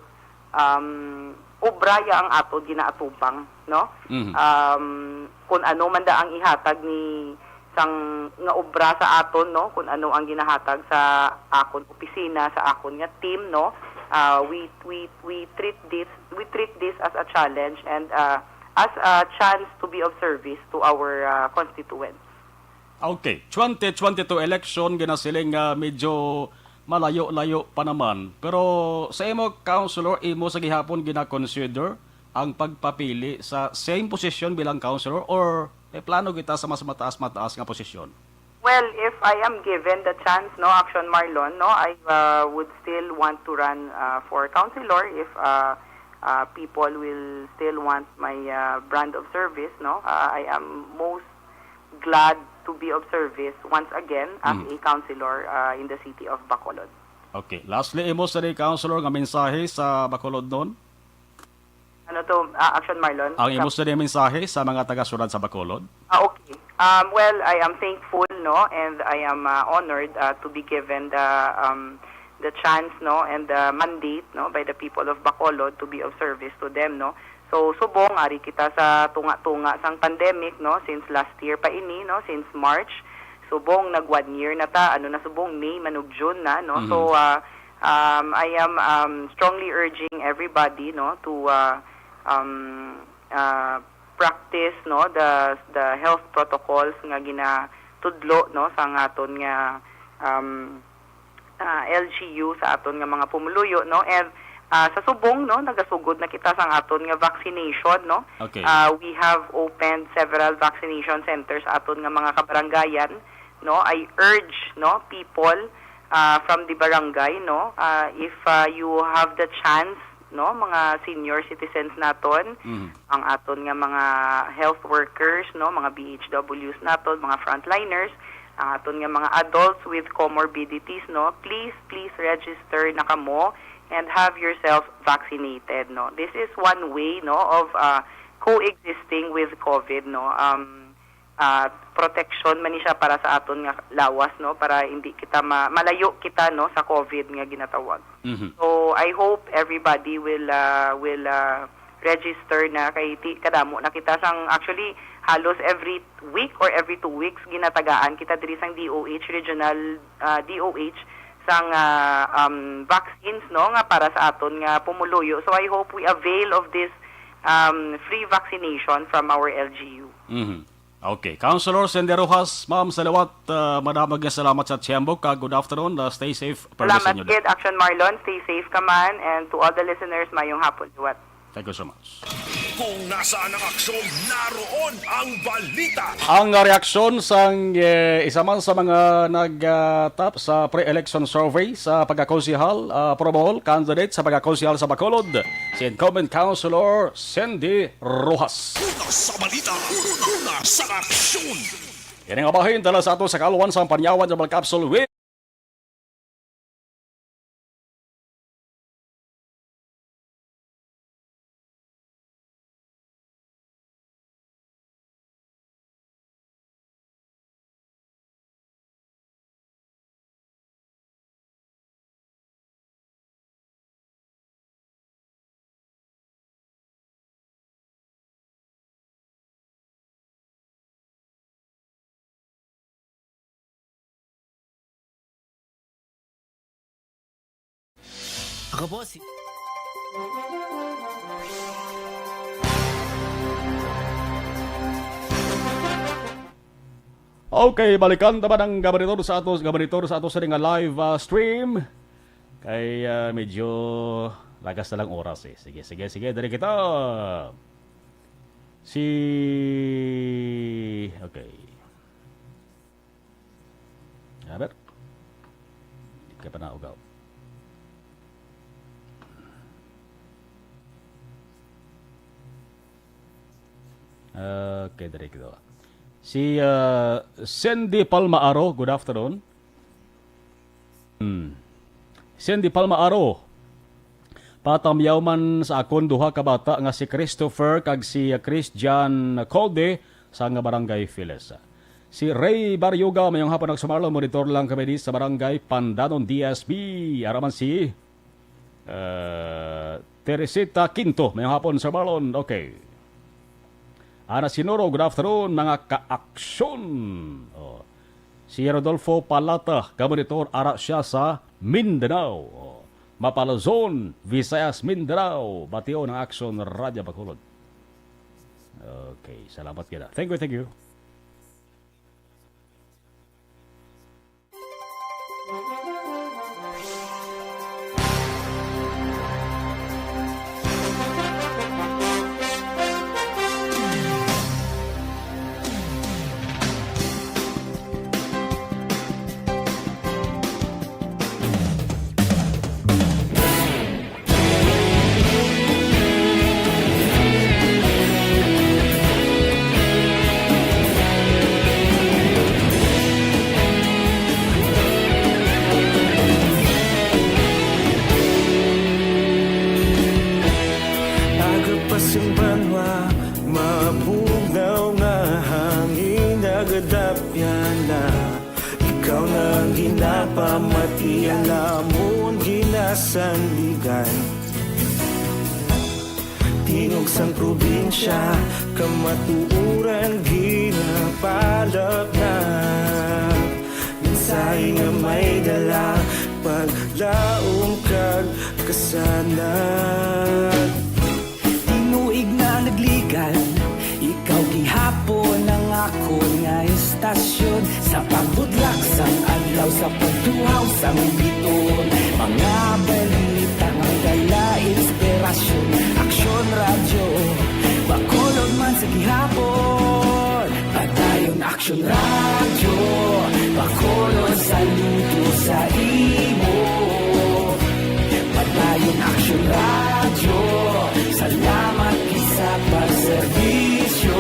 um, obra ya ang aton ginaatubang, no? Mhm. Um, kun ano man da ang ihatag ni sang nga obra sa aton, no, kun ano ang ginahatag sa akon opisina, sa akon nga team, no, ah, we we we treat this we treat this as a challenge and, ah, as a chance to be of service to our, ah, constituents. Okay, twenty twenty-two election, ginasiling nga medyo malayo-layo pa naman. Pero sa imo, Councilor, imo sa gihapon gina-consider ang pagpapili sa same posisyon bilang councilor, or may plano kita sa mas mataas-mataas nga posisyon? Well, if I am given the chance, no, Action Marlon, no, I, uh, would still want to run, uh, for councilor if, uh, uh, people will still want my, uh, brand of service, no. Uh, I am most glad to be of service once again as Mm. a councilor, uh, in the city of Bacolod. Okay. Lastly, imo sa di, Councilor, nga mensahe sa Bacolodnon? Ano to, ah, Action Marlon? Ang imo sa di mensahe sa mga taga-syudad sa Bacolod? Ah, okay. Um, well, I am thankful, no, and I am, uh, honored, uh, to be given the, um, the chance, no, and the mandate, no, by the people of Bacolod to be of service to them, no. So, subong ari kita sa tunga-tunga sang pandemic, no, since last year pa ini, no, since March. Subong nag one year na ta, ano na, subong May man ug June na, no. Mhm. So, uh, um, I am, um, strongly urging everybody, no, to, uh, um, uh, practice, no, the the health protocols nga ginatudlo, no, sa aton nga, um, ah, L G U, sa aton nga mga pumuluyo, no. And, ah, sa subong, no, nagasugod na kita sa aton nga vaccination, no. Okay. Ah, we have opened several vaccination centers sa aton nga mga kabarangayan, no. I urge, no, people, ah, from the barangay, no, ah, if, ah, you have the chance, no, mga senior citizens naton, Mhm. ang aton nga mga health workers, no, mga B H Ws naton, mga frontliners, ang aton nga mga adults with comorbidities, no, please, please register na kamo and have yourself vaccinated, no. This is one way, no, of, uh, coexisting with COVID, no. Um, uh, protection man ni siya para sa aton nga lawas, no, para hindi kita ma-, malayo kita, no, sa COVID nga ginatawag. Mhm. So, I hope everybody will, uh, will, uh, register na kay ti-, kadamo na kita sang, actually, halos every week or every two weeks ginatagaan kita diri sang D O H regional, uh, D O H sang, uh, um, vaccines, no, nga para sa aton nga pumuluyo. So, I hope we avail of this, um, free vaccination from our L G U. Mhm. Okay. Councilor Cindy Rojas, ma'am, sa liwat, ah, madamo nga salamat sa tiyempo, kag good afternoon. Ah, stay safe, Perla Salamat Señor. Kid Action Marlon. Stay safe ka man. And to all the listeners, mayong hapon liwat. Thank you so much. Kung nasaan ang aksyon, naroon ang balita. Ang reaksyon sang, eh, isa man sa mga nagtap sa pre-election survey sa pagkakonsehal, ah, pro bono candidate sa pagkakonsehal sa Bacolod, si incumbent Councilor Cindy Rojas. Una sa balita, una sa aksyon. Ini nga bahin dala sa ato sa kaluan sang Panyawan Herbal Capsule with Ako po si... Okay, balikan naman ang gabanitor sa atos, gabanitor sa atos nga live, ah, stream. Kay, ah, medyo lagas na lang oras eh. Sige, sige, sige, dali kita. Si, okay. Aber. Di ka pa naugaw. Okay, diri ko. Si, ah, Cindy Palmaaro, good afternoon. Hmm. Cindy Palmaaro, patamyaw man sa akon duha ka bata nga si Christopher kag si Christian Colde sa nga barangay Files. Si Ray Baryoga, mayong hapon, nagsumarlon, monitor lang kami di sa barangay Pandanon D S B. Araman si Uh, Teresita Quinto, mayong hapon, Sir Marlon. Okay. Ana Sinoro, good afternoon, mga ka-aksyon. Oh. Si Rodolfo Palata, kamonitor, ara siya sa Mindanao. Oh. Mapaluzon, Visayas, Mindanao. Bation ang Aksyon Radyo Bacolod. Okay, salamat gid. Thank you, thank you. Aga pa sing banwa, mabugnaw nga hangin, nagadapyan na. Ikaw na ang ginapamati, ang lamon ginasandigan. Tingog sang probinsya, kamatuoran ginapalapnag. Mensahe nga may dala, paglaom kag kasanag. Tinuig na nagligan, ikaw gihapon ang akon nga istasyon. Sa pagbudlak sang adlaw, sa pagtuhaw sang bituon, mga balita nga may dala inspirasyon. Aksyon Radyo, Bacolod man sa gihapon. Padayon Aksyon Radyo, Bacolod, saludo sa imo. Padayon Aksyon Radyo, salamat gid sa pagserbisyo.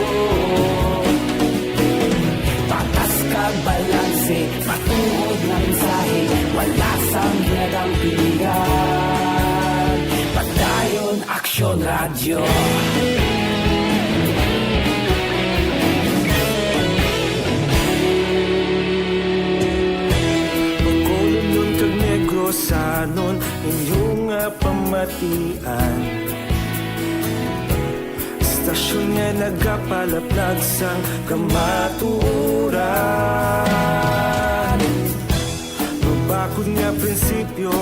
Patas kag balanse, matuod nga mensahe, wala sang ginadampigan. Padayon Aksyon Radyo. Bacolodnon kag Negrosanon, inyo nga pamatian. Istasyon nga nagapalaplag sang kamatuoran. Mabakod nga prinsipyo,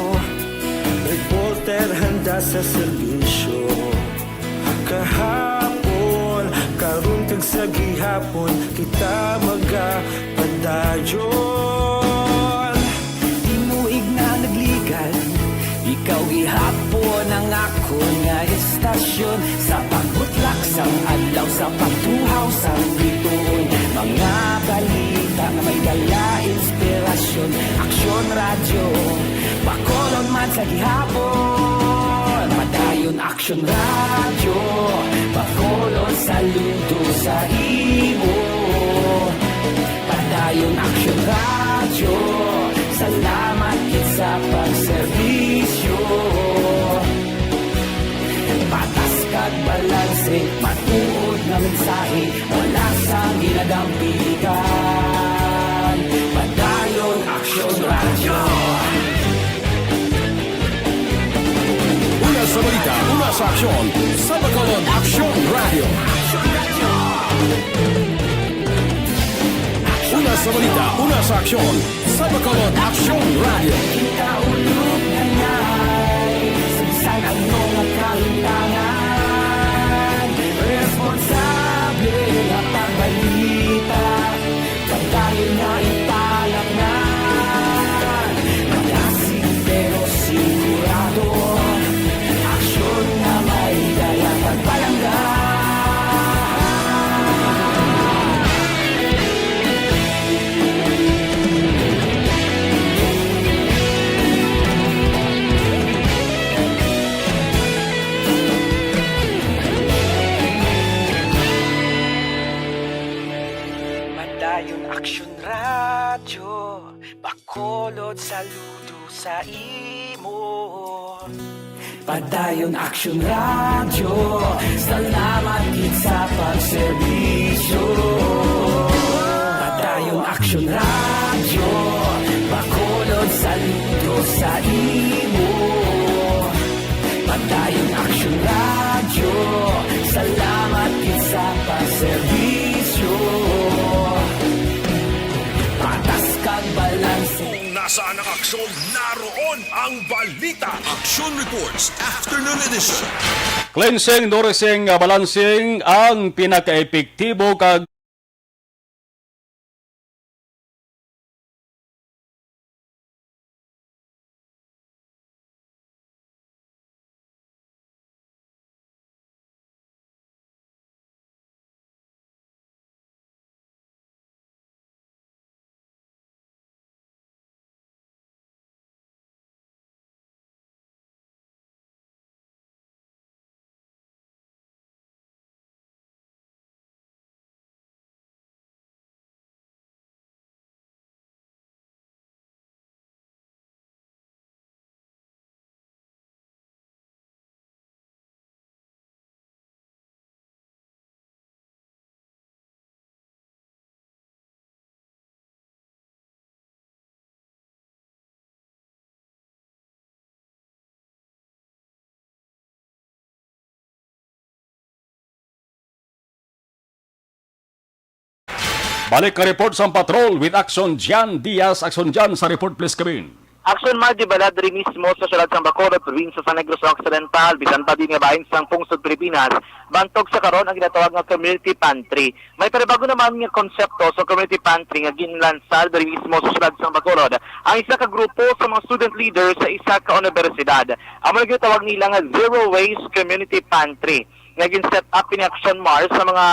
reporter handa sa serbisyo. Kahapon, karon, kag sa gihapon, kita magapadayon. Tinuig na nagligan, ikaw gihapon ang akon nga istasyon. Sa pagbutlak sang adlaw, sa pagtuhaw sang bituon, mga balita nga may dala inspirasyon. Aksyon Radyo, Bacolod man sa gihapon. Padayon Aksyon Radyo, Bacolod, saludo sa imo. Padayon Aksyon Radyo, salamat gid sa pagserbisyo. Patas kag balanse, matuod nga mensahe, wala sang ginadampigan. Padayon Aksyon Radyo. Una sa balita, una sa aksyon, sa Bacolod Aksyon Radyo. Una sa balita, una sa aksyon, sa Bacolod Aksyon Radyo. Kita ulog na ngay, Saludo sa imo. Padayon Action Radio, salamat gid sa pagserbisyo. Padayon Action Radio, Bacolod, saludo sa imo. Padayon Action Radio, salamat gid sa pagserbisyo. Patas kag balanse. Kung nasaan ang aksyon, naroon ang balita. Action Reports, Afternoon Edition. Cleansing, nourishing, uh, balancing ang pinakaepektibo kag Balik ka report sang patrol with Action Jan Diaz. Action Jan, sa report, please come in. Action Mar, di bala diri mismo sa siyudad sang Bacolod, probinsya sa Negros Occidental, bisan pa din nga bahin sang pungsod Pilipinas, bantog sa karon ang ginatawag nga community pantry. May panibago naman nga konsepto sa community pantry nga ginlansar diri mismo sa siyudad sang Bacolod. Ang isa ka grupo sa mga student leader sa isa ka unibersidad, amo na ginatawag nila nga Zero Waste Community Pantry, nga gin-set up ni Action Mar sa mga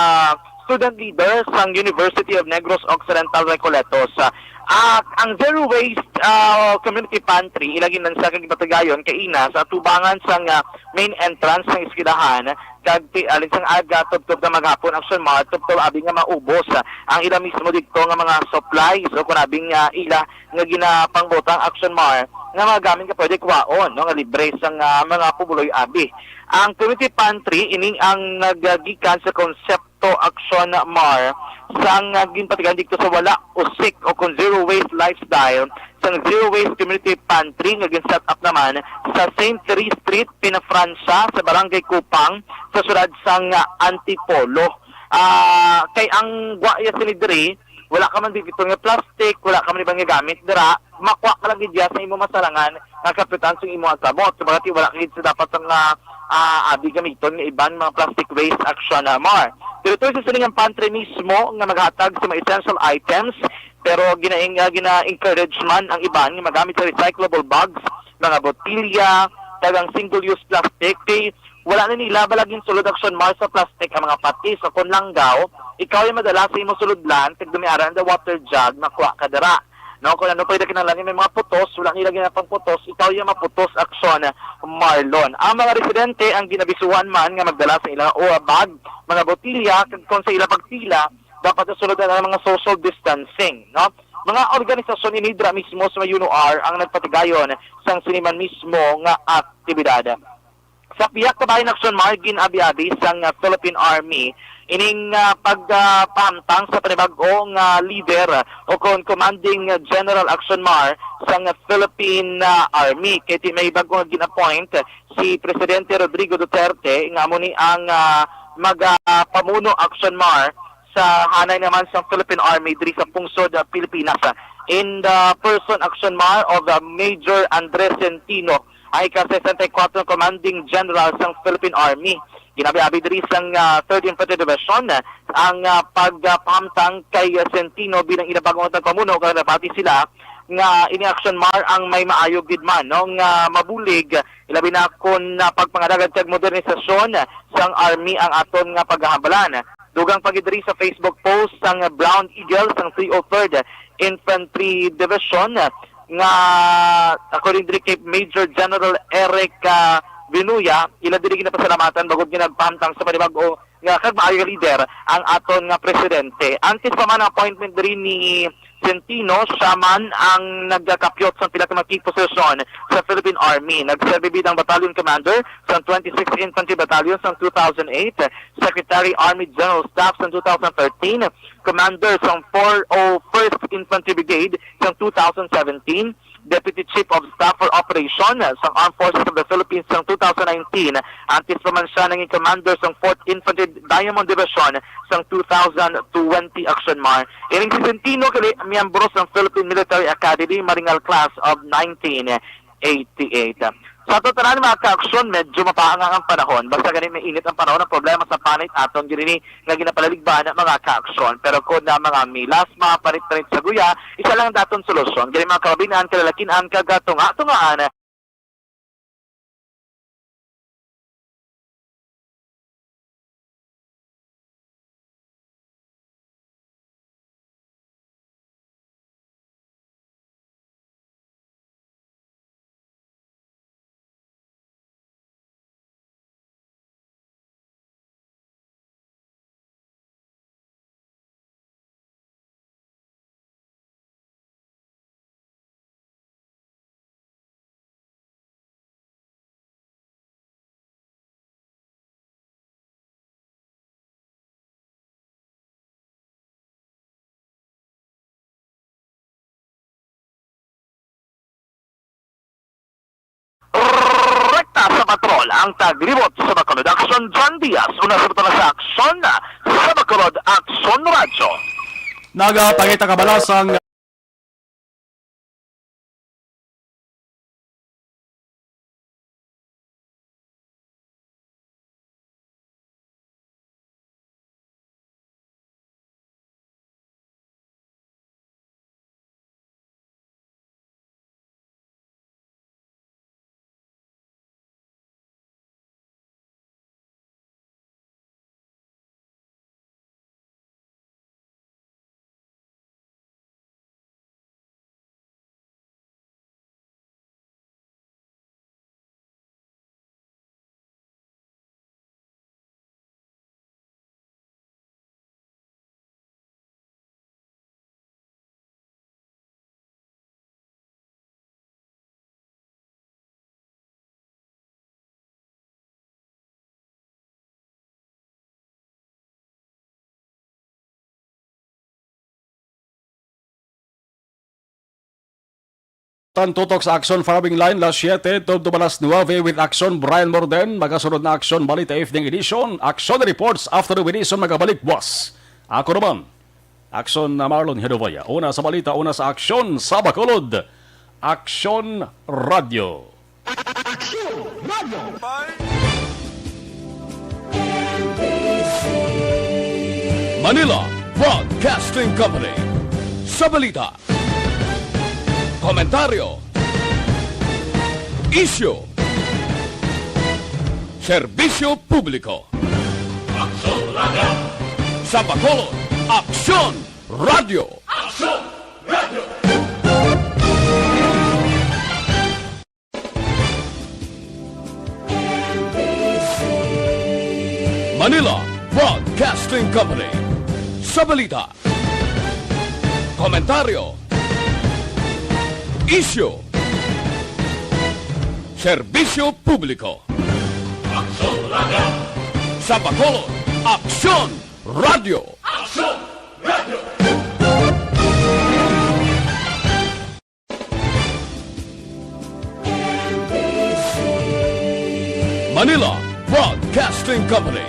student leader sang University of Negros Occidental Recoletos. Ah, ang Zero Waste, ah, Community Pantry, ila ginlansar kag ginpatigayon kaina sa atubangan sang, ah, main entrance sang eskwelahan, kag ti-, alin sang aga tubtob na maghapon, Action Mar, tubtob abi nga maubos, ah, ang ila mismo didto nga mga supplies o kun abi nga ila nga ginapangbutang, Action Mar, nga mga gamit nga pwede kuhaon, no, nga libre sang, ah, mga pumuluyo abi. Ang community pantry, ini ang nagagikan sa konsepto, Action Mar, sang, ah, ginpatigayon didto sa Wala Usik o kon Zero Waste Lifestyle, sang Zero Waste Community Pantry nga gin-set up naman sa Saint Therese Street, Pinafrancia, sa Barangay Kupang, sa siyudad sang, ah, Antipolo. Ah, kay ang gwa iya sini diri, wala ka man didto nga plastic, wala ka man iban nga gamit dira, makuha ka lang gid iya sa imo masarangan nga kapitan sa imo kamot. Kumbaga, ti wala ka gid sa dapat nga, ah, abi gamiton nga iban mga plastic waste, Action Mar. Pero ito sa sining pantry mismo nga maghatag sa mga essential items, pero gina-, ah, gina-encourage man ang iban nga magamit sa recyclable bags, mga botilya, kag ang single-use plastic. Kay wala na nila bala ginsulod, Action Mar, sa plastic ang mga patis o kon langgaw, ikaw yung madala sa imong sulodlan, tigdumiara na the water jug, makuha ka dira. No, kung ano pwede kinahanglan nga may mga putos, wala nila ginapang putos, ikaw yung maputos, Action Marlon. Ang mga residente ang ginabisuhan man nga magdala sa ilang o bag, mga botilya, kag kung sa ilang pagpila, dapat sulod ang mga social distancing, no? Mga organisasyon ini dira mismo sa may U N O R ang nagpatigayon sang sini man mismo nga aktibidad. Sa pihak kabahin, Action Mar, gin-abi-abi sang, ah, Philippine Army ining, ah, pag, ah, pahamtang sa panibag-o nga leader o kon commanding general, Action Mar, sang Philippine, ah, Army. Kay ti may bag-o nga gin-appoint si Presidente Rodrigo Duterte nga amo ni ang, ah, magapamuno, Action Mar, sa hanay naman sang Philippine Army diri sa pungsod, ah, Pilipinas. In the person, Action Mar, of, ah, Major Andres Centino, ang ika-sesenta y kuwatro Commanding General sang Philippine Army. Ginabi-abi diri sang, ah, Third Infantry Division ang, ah, pagpahamtang kay, ah, Centino bilang ila bag-ong tagapamuno, kag nabati sila nga ini, Action Mar, ang may maayo gid man, no, nga mabulig, ilabi na kon, ah, pagpangalagad kag modernisasyon sang Army ang aton nga paghahambalan. Dugang pa gid diri sa Facebook post sang Brown Eagle sang three oh third Infantry Division nga, according diri kay Major General Eric, ah, Vinuya, ila diri ginapasalamatan bangod nga nagpahamtang sa panibag-o nga kag maayo nga leader ang aton nga presidente. Antes pa man ang appointment diri ni Centeno, siya man ang nagakapyot sa pinakamakig posisyon sa Philippine Army. Nagserbi bilang Battalion Commander sa twenty-six Infantry Battalion sa two thousand eight, Secretary Army General Staff sa two thousand thirteen, Commander sa four oh first Infantry Brigade sa two thousand seventeen, Deputy Chief of Staff for Operation sa Armed Forces of the Philippines sang two thousand nineteen, antes pa man siya nangin commander sang fourth Infantry Diamond Division sang two thousand twenty, Action Mar. Ining si Centeno gali miyembro sang Philippine Military Academy, Maringal Class of nineteen eighty-eight. Sa ato tanan, mga ka-aksyon, medyo mapaangang ang panahon. Basta gani mainit ang panahon, ang problema sa panit aton gid ini nga ginapalaligban, mga ka-aksyon. Pero kon na mga milas, mga panit-panit sa guya, isa lang daton solusyon. Gani mga kalabinan, kalalakin-an, kagatunga-tungaan. Rekta sa patrol ang taglibot sa Bacolod Action, John Diaz. Una sa buto na sa aksyon sa Bacolod Action Radyo. Nagapakita kabalasang Tan tutok sa Action Firing Line, las siete, tubtob alas nuebe with Action Brian Morden. Magasunod na Action Balita Evening Edition, Action Reports after the edition, magabalik buwas. Ako naman, Action na Marlon Hedovaya. Una sa balita, una sa aksyon sa Bacolod. Action Radio. Action Radio. Manila Broadcasting Company. Sa balita, komentaryo, isyu, serbisyo publiko. Aksyon Radio. Sa Bacolod, Aksyon Radio. Aksyon Radio. Manila Broadcasting Company. Sa balita, komentaryo, isyu, serbisyo publiko. Aksyon Radio. Sa Bacolod, Aksyon Radio. Aksyon Radio. Manila Broadcasting Company.